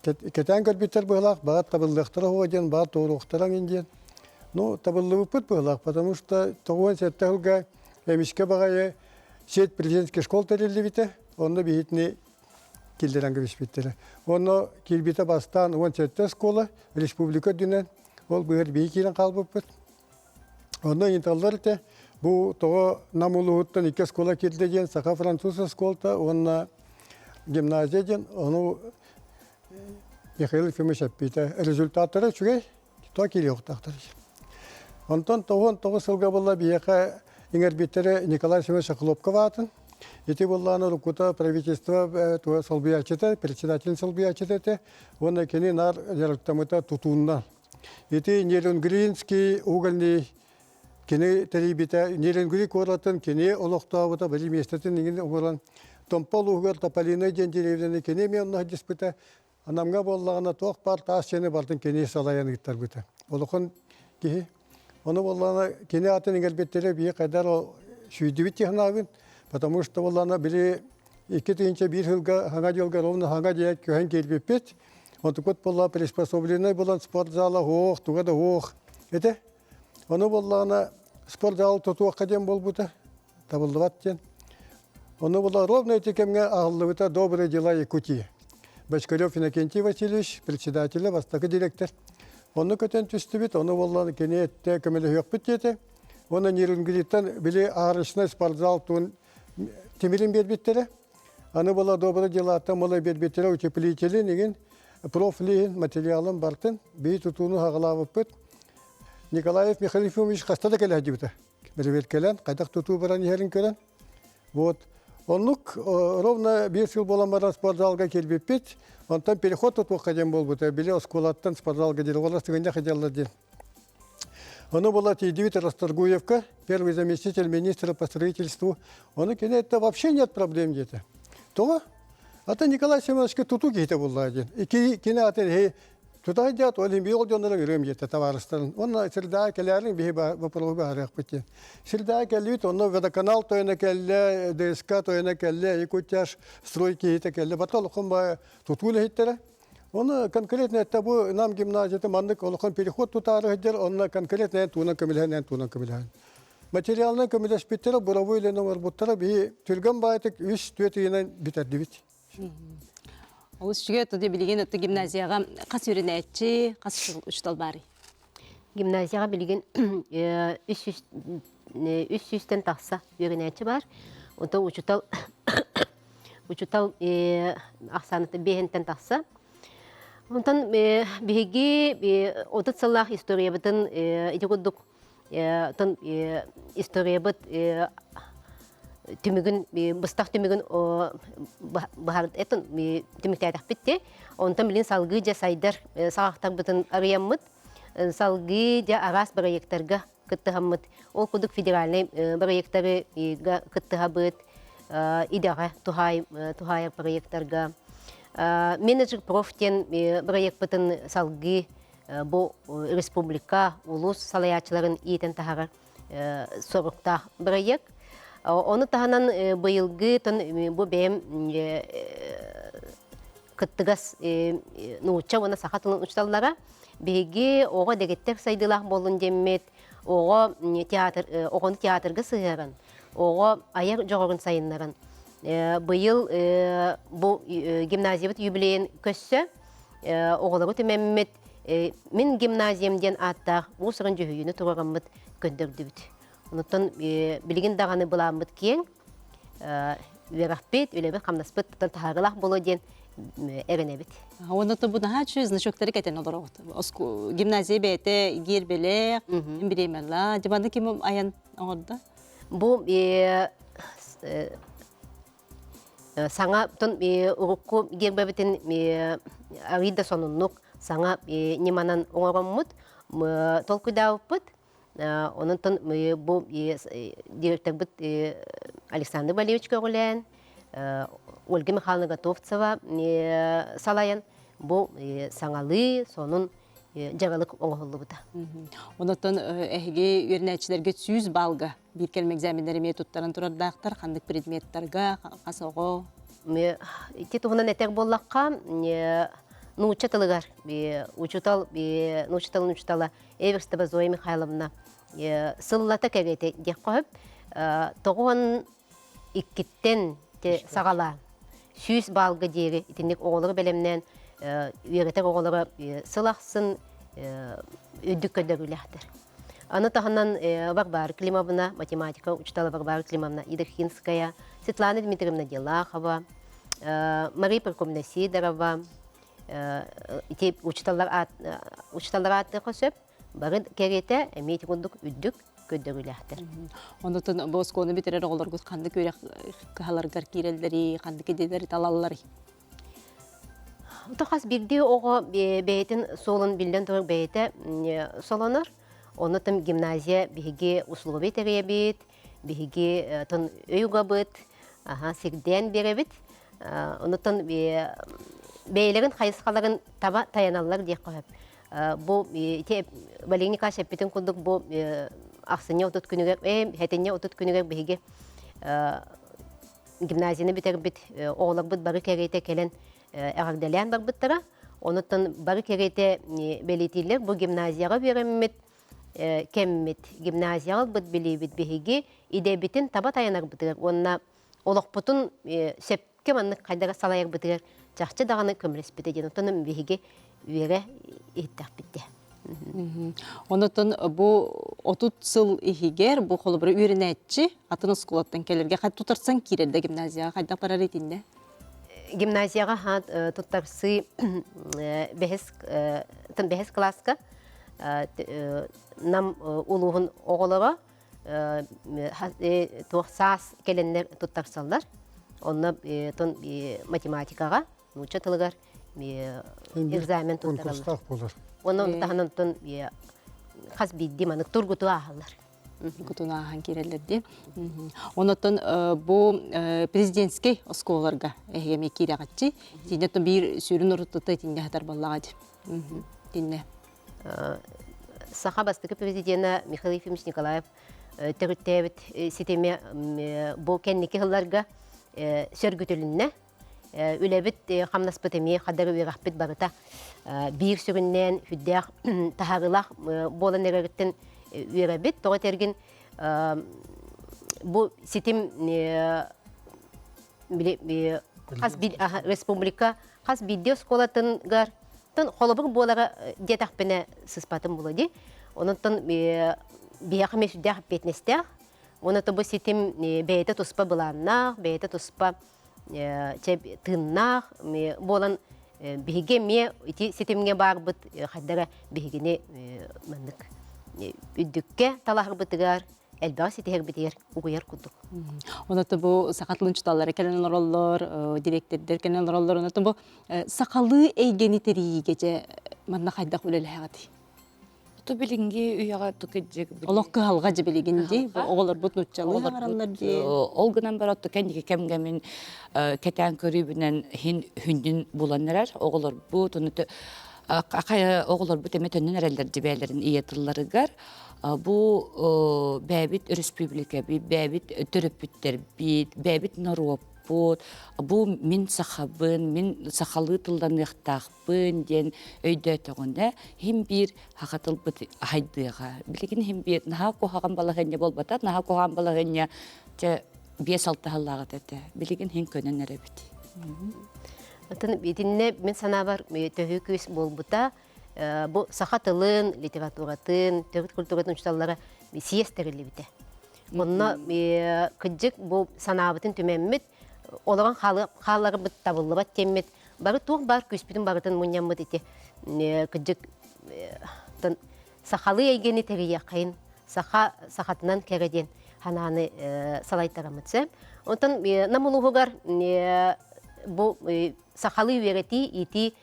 кэтээн көрбүттэр быһылаах, баҕар табыллыахтара уһуо диэн, баҕар туоруохтара эҥин диэн. Ну, табыллыбыппыт быһылаах, потому что 97 сылга эмискэ баҕайы сеть президентский школ тэриллибитэ, онно биһитини киллэрэн кэбиспиттэрэ. Онно киирбитэ бастаан 17 оскуола республика үрдүнэн ол быһыр биһи киирэн хаалбыппыт. Онно ыйыталлар этэ, бу тоҕо Нам улууһуттан икки оскуола киирдэ диэн саха-француз оскуолата уонна гимназия диэн, ону Михаил Ефимович эппитэ. Результаттара үчүгэй, то киириэхтаахтар. Онтон 99 сылга буолла биһиэхэ иҥэрбиттэрэ Николай Семенович Охлопков аатын. Ити буоллаҕына уруккута правительство солбуйааччыта, председатель солбуйааччыта этэ. Уонна кини наар дьарыктаммыта тутуунна. Ити Нерюнгринский угольный кини тэрийбитэ, Нерюнгри куоратын кини олохтообута, били миэстэтин иҥин оҥорон Томпо улууһугар Тополино диэн деревняны кини эмиэ онно сылдьыспыта. Намҥа буоллаҕына туох баар таас дьиэни барытын кини салайан ыыттарбыта. Улахан киһи. Ону буоллаҕына кини атын иҥэрбиттэрэ биһи хайдах ол сүүйдүбүт дии санаабын. Потому что буоллаҕына били 2001 сылга саҥа дьылга ровно саҥа дьиэ көһөн киирбиппит. Онтукут буолла приспособленный буолан спортзала суох, туга да суох этэ. Ону буоллаҕына спортзал тутуохха диэн буолбута. Табыллыбат диэн. Ону була ровно ити кэмҥэ аһыллыбыта «Добрые дела Якутии». Бочкарев Иннокентий Васильевич, председателэ, бастакы директор. Онно көтөн түстүбүт, ону буоллан кини эттэ көмөлөһүөхпүт диэтэ. Уонна Нерюнгриттан били арочнай спортзал туун тимирин биэрбиттэрэ. Аны була «Добрые делаттан була биэрбиттэрэ утеплителин игин профилиин материалын бартын бии тутууну хаҕалаабыппыт. Николаев Михаил Ефимович хаста да кэлэ сылдьыбыта. Бэрэбиэркэлээн, хайдах тутуу баран иһэрин көрөн. Вот. Оннук ровно биир сыл буолан баран спортзалга киирбиппит. Онтон переход тутуохха диэн буолбута. Били оскуолаттан спортзалга диэн оҕолор сыгынньах идиаллар диэн. Ону была тиийдибит Расторгуевка, первый заместитель министра по строительству. Ону кини это вообще нет проблем диэтэ. Тоҕо? Ата Николай Семеновичка тутуу киһитэ булла диэн. Ики кини атын Тутай диэт, ол иһин ол дьоннорун ырыам диэтэ табаарыстарын. Уонна сирдээҕи кэлээриҥ биһи боппуруоһу быһаарыахпыт диэн. Сирдээҕи кэллибит, онно водоканал тойоно кэллэ, ДСК тойоно кэллэ, Якутяж строй киһитэ кэллэ. Бата олоххон ба тутуу үлэһиттэрэ. Оны конкретно это бу нам гимназията маннык олохон переход тутаары сылдьар, онно конкретно туунан көмөлөһөн, туунан көмөлөһөн. Материалынан көмөлөспүттэрэ, буровой үлэни оҥорбуттара, биһи түргэн баайтык үс-түөрт ыйынан бүтэрдибит. Олус үчүгэй оту билигин оту гимназияҕа хас үөрэнээччи, хас учуутал баарый? Гимназияҕа билигин үс сүүстэн тахса үөрэнээччи бар. Онтон учуутал учуутал ахсааныттан биэһинтэн тахса. Онтон биһиги 30 сыллаах историябытын ити курдук Тон историябыт түмүгүн быстах түмүгүн быһар этон түмүктээтэхпит те онтон билин салгыы дьэ сайдар саҕахтарбытын арыйаммыт салгыы дьэ араас проекттарга кыттыһаммыт ол курдук федеральнай проекттары кыттыһабыт идэҕэ туһаайар проекттарга менеджер проф диэн проекпытын салгыы бу республика улуус салайааччыларын иитэн таһаарар соруктаах бырайыак. Ону таһынан быйылгы бу бэйэм кыттыгас нуучча уонна саха тылын учууталлара биһиги оҕо дэгиттэр сайдыылаах буоллун диэммит оҕо театр оҕону театрга сыһыаран оҕо айар дьоҕурун сайыннаран быйыл бу гимназиябыт юбилейын көрсө оҕолору түмэммит Мин гимназиям диэн ааттаах уус-уран дьүһүйүүнү туруораммыт көрдөрдүбүт. Онуттан билигин даҕаны былааммыт киэҥ, үөрэхпит, үлэбит-хамнаспыт таһаарыылаах буолуо диэн эрэнэбит. Уонна бу наһаа үчүгэй значоктары кэтэн олороҕут. Гимназия бэйэтэ гиэрбэлээх, бириэмэлээх. Дьыбаны ким айан оҥордо? Бу Саҥа урукку гербэбитин арыый да сонуннук саҥа ньыманан оҥороммут, толкуйдаабыппыт. Онон бу директорбыт Александр Валерьевич көҕүлээн, Ольга Михайловна Готовцева салайан бу саҥалыы сонун дьаралык оҥоһуллубута. Онотон эһиги үөрэнээччилэргэ 100 баллга биир кэлим экзаменнар эмиэ туттаран турардаахтар ханнык предметтарга хас оҕо Ити туһунан этэр буоллахха, нуучча тылыгар учуутал нуучча тылын учуутала Эверстова Зоя Михайловна сыллата кэриэтэ диэххэ сөп. Тоҕуон иккиттэн саҕалаан 100 баалга диэри итинник оҕолору бэлэмнээн үөрэтэр оҕолоро сыл ахсын үрдүк көрдөрүүлээхтэр. Аны таһынан Варвара Климовна, математика учуутала Варвара Климовна Едохинская, Светлана Дмитриевна Делахова, Мария Прокопьевна Сидорова, ити учууталлар учууталлар ааттыахха сөп. Бары кэриэтэ эмиэ ити курдук үрдүк көрдөрүүлээхтэр. Онутун бу оскуоланы бүтэрэр оҕолоргут ханнык үөрэх кыһаларыгар киирэллэрий, ханнык идэлэри талалларый? Хас биирдии оҕо бэйэтин суолун биллэн турар бэйэтэ солонор. Онно гимназия биһиги условия тэрийэбит, биһиги өй угабыт, сирдээн биэрэбит. Онуттан бэйэлэрин хайысхаларын таба тайаналлар диэххэ сөп. Бу ити Валерий Николаевич эппитин курдук бу ахсынньы 30 күнүгэр, хэтинньи 30 күнүгэр биһиги гимназияны бүтэрбит оҕолорбут бары кэриэтэ кэлэн эҕэрдэлээн барбыттара. Онуттан бары кэриэтэ бэлиэтииллэр бу гимназияҕа үөрэммит кэммит, гимназияҕа ылбыт билиибит биһиги идэбитин таба тайанарбытыгар уонна олохпутун сөпкө маннык хайдах салайарбытыгар чахчы даҕаны көмөлөспүтэ диэн оттон биһиги үөрэ иһиттэхпит дии. Онотон бу 30 сыл иһигэр бу холобура үөрэнээччи атын оскуолаттан кэлэргэ тутарсан киирэр да гимназияҕа хайдах барар итиннэ? Гимназияҕа туттарсыы бэһис бэһис кылааска. Нам улууһун оҕолоро туох саас кэлэннэр туттарсаллар. Онно тон математикаҕа, нуучча тылыгар экзамен туттараллар. Буолар. Онон таһынан тон хас биирдии манык тургуту ааһаллар. Тургутун ааһан киирэллэр дии. Онотон бу президентскэй оскуолаларга эһиги киирэҕитчи. Тинне биир сүрүн оруттута итинне хатар баллаҕа ди. Тинне. Саха бастакы президена Михаил Ефимович Николаев төрүттээбит ситими бу кэнники сылларга сөргүтүлүннэ. Үлэбит хамнаспыт эмиэ хадары үөрэхпит барыта биир сүрүннээн сүрдээх таһаарыылаах буолан эрэриттэн үөрэбит. Тоҕо этэргин бу ситим хас республика хас биирдии оскуолатыгар тон холобур буолара диэтэхпинэ сыспатым буолуо дии. Онон биһиэхэ эмиэ сүрдээх эппиэтинэстээх. Уонна бу ситим бэйэтэ туспа былааннаах, бэйэтэ туспа тыыннаах буолан биһиги эмиэ ити ситимҥэ баарбыт хайдара биһигини маннык үрдүккэ талаһарбытыгар элбэҕи ситиһэрбитигэр угуйар курдук. Оното бу саха тылын учууталлара кэлэн олороллор, дириэктэрдэр кэлэн олороллор. Оното бу сахалыы эйгэни тэрийиигэ дьэ манна хайдах үлэлэһэҕитий? Ту билиҥҥи үйэҕэ тукыдьык Олох кыһалҕа дьэ билигин дии. Оҕолорбут нуччалыы хаҥараллар дии. Ол гынан баран кэнники кэмгэ мин кэтээн көрүүбүнэн хин хүндүн булан эрэр. Оҕолорбут оҕолорбут эмэ төннөн эрэллэр дьибээлэрин ийэ тылларыгар. Бу бэйэбит өрөспүүбүлүкэбит, бэйэбит төрөппүттэрбит, бэйэбит норуоппут, бу мин сахабын, мин сахалыы тылланыахтаахпын диэн өйдөөтөҕүнэ, иһин биир саха тылбыт хайдыаҕа. Билигин иһин биир наһаа куһаҕан балаһыанньа буолбата, наһаа куһаҕан балаһыанньа чэ 5-6 сыллааҕыта этэ. Билигин иһин көнөн эрэбит. Атын итиннэ мин санаабар төһүү күүс буолбута бу саха тылын, литературатын, төрүт культуратын учууталлара съезд тэриллибитэ. Онно кырдьык бу санаабытын түмэммит, олорон хааларбыт табыллыбат диэммит, бары туох баар күүспүтүн барытын мунньаммыт ити кырдьык сахалыы эйгэни тэрийиэххэйин, саха сахатынан кэрэ диэн санааны салайтараммыт сөп. Онтон Нам улууһугар бу сахалыы үөрэтии, иитии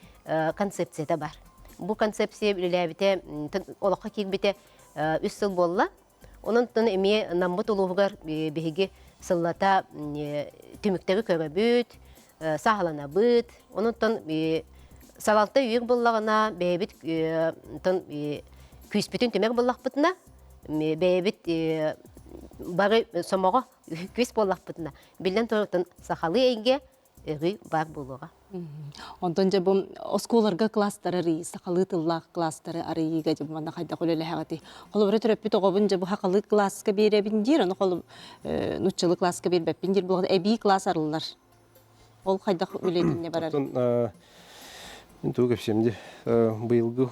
концепцията бар. Бу концепция үлэлээбитэ, олоххо киирбитэ үс сыл буолла. Онон эмиэ Наммыт улууһугар биһиги сыллата түмүктэри көрөбүт, сааһыланабыт. Онон салалта үйүк буллаҕына, бэйэбит күүспүтүн түмэр буллахпытына, бэйэбит бары сомоҕо күүс буоллахпытына, биллэн турар, сахалыы эйгэ өрүү баар буолуоҕа. Онтон дьэ бу оскуоларга класстары арыйыы, сахалыы тыллаах класстары арыйыыга дьэ манна хайдах үлэлэһэҕитий? Холобура төрөппүт оҕобун дьэ бу сахалыы класска биэрэбин диир, ону холу нуччалыы класска биэрбэппин диир буоллаҕына эбии класс арыллар. Ол хайдах үлэтинне барар? Оттон мин тугу кэпсиэм дии. Быйылгы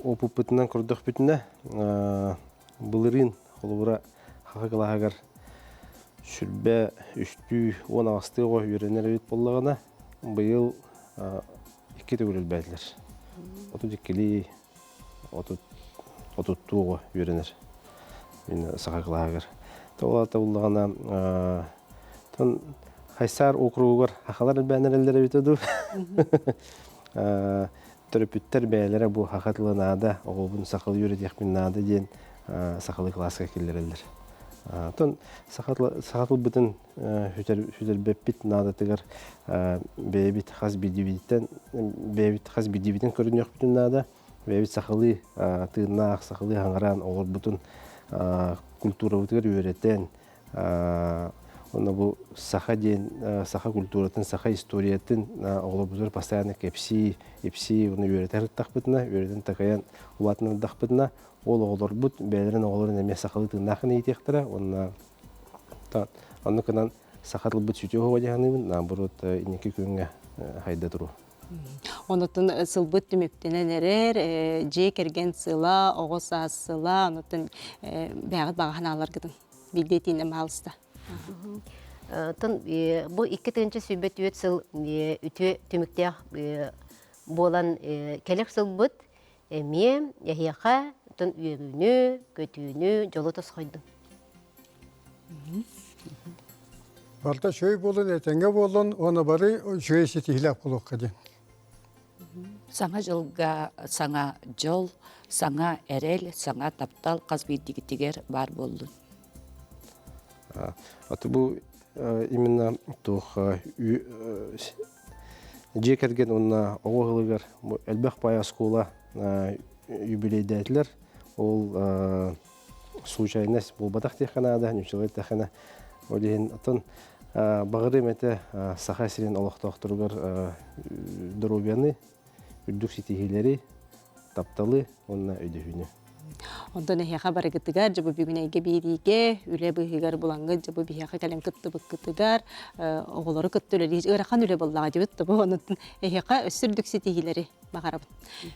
опыппытынан көрдөхпүтүнэ, былырыын холобура хаха кылааһыгар 23 18-тыы оҕо үөрэнэр эбит буоллаҕына, быйыл икки төгүл элбээтилэр. 32-лии, 30-туу оҕо үөрэнэр мин саха кылааһыгар. Ол аата буллаҕына, тон Хайсаар округугар сахалар элбээн эрэллэр эбитэ дуу. Төрөппүттэр бэйэлэрэ бу саха тыла наада, оҕобун сахалыы үөрэтиэхпин наада диэн сахалыы кылааска киллэрэллэр. Оттон саха тылбытын сүтэрбэппит наадатыгар бэйэбит хас биирдиибититтэн бэйэбит хас биирдиибитин көрүнүөхпүтүн наада. Бэйэбит сахалыы тыыннаах, сахалыы хаҥыраан оҕолорбутун культурабытыгар үөрэтэн, Онно бу саха диэн саха культуратын, саха историятын оҕолорбутугар постоянно кэпсии, ипсии, уну үөрэтэ сырыттахпытына, үөрэтэн такайан улаатыннардахпытына, ол оҕолорбут бэйэлэрин оҕолорун эмиэ сахалыы тыыннаахын иитиэхтэрэ уонна оннук гынан саха тылбыт сүтүө оһоҕо дии саныыбын, наоборот инники күҥҥэ хайда туруо. Онотун сылбыт түмүктэнэн эрэр, дьиэ кэргэн сыла, оҕо саас сыла, онотун бэйэҕит баҕа санааларгытын билдиэтиинэ маалыста. Тон бу 2024 сыл үтүө түмүктээх буолан кэлэр сылбыт. Эмиэ эһиэхэ оттон үөрүүнү, көтүүнү, дьолу тосхойдун. Барыта үчүгэй буолун, этэҥҥэ буолун, уонна бары үчүгэй ситиһиилээх буолуохха диэн. Саҥа дьылга саҥа дьол, саҥа эрэл, саҥа таптал хас биирдигитигэр баар буоллун. Аты бу именно туох дьиэ кэргэн уонна оҕо ыһылыгар элбэх баай оскуола юбилейдээтилэр. Ол случайность буолбатах диэххэ наада, ньуччалыы эттэххинэ. Ол иһин оттон баҕарыам этэ Саха сирин олохтоохторугар доруобуйаны, үрдүк ситиһиилэри, тапталы уонна өйдөһүүнү. Онтон эһиэхэ барыгытыгар дьэ бу бүгүн эйгэ биэриигэ үлэ быыһыгар булаҥҥыт дьэ бу биһиэхэ кэлэн кыттыбыккытыгар оҕолору кытта үлэлиир ыарахан үлэ буоллаҕа дьэбит тобу онон эһиэхэ өссө үрдүк ситиһиилэри баҕарабын.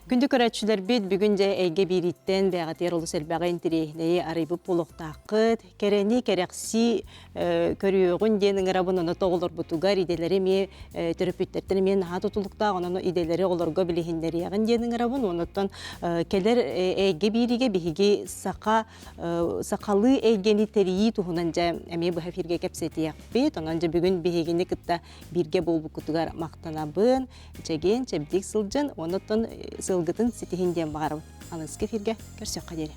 Күндү көрөөччүлэрбит бүгүн дьэ эйгэ биэрииттэн бэйэҕитигэр олус элбэҕи интэриэһинэйи арыйбыт буолуохтааххыт. Кэрэни кэрэхсии көрүөҕүн диэн ыҥырабын ону оҕолорбутугар идэлэри эмиэ төрөппүттэртэн эмиэ наһаа тутулуктаах онон идэлэри оҕолорго билиһиннэриэҕин диэн ыҥырабын онуттан кэлэр эйгэ бииригэ биһиги саха сахалыы эйгэни тэрийии туһунан дьэ эмиэ быһа эфиргэ кэпсэтиэхпит онон дьэ бүгүн биһигини кытта бииргэ буолбуккутугар махтанабын чэгиэн чэбдик сылдьан онуттан сылгытын ситиһин диэн баҕарабын аныгыскы эфиргэ көрсүөххэ диэри.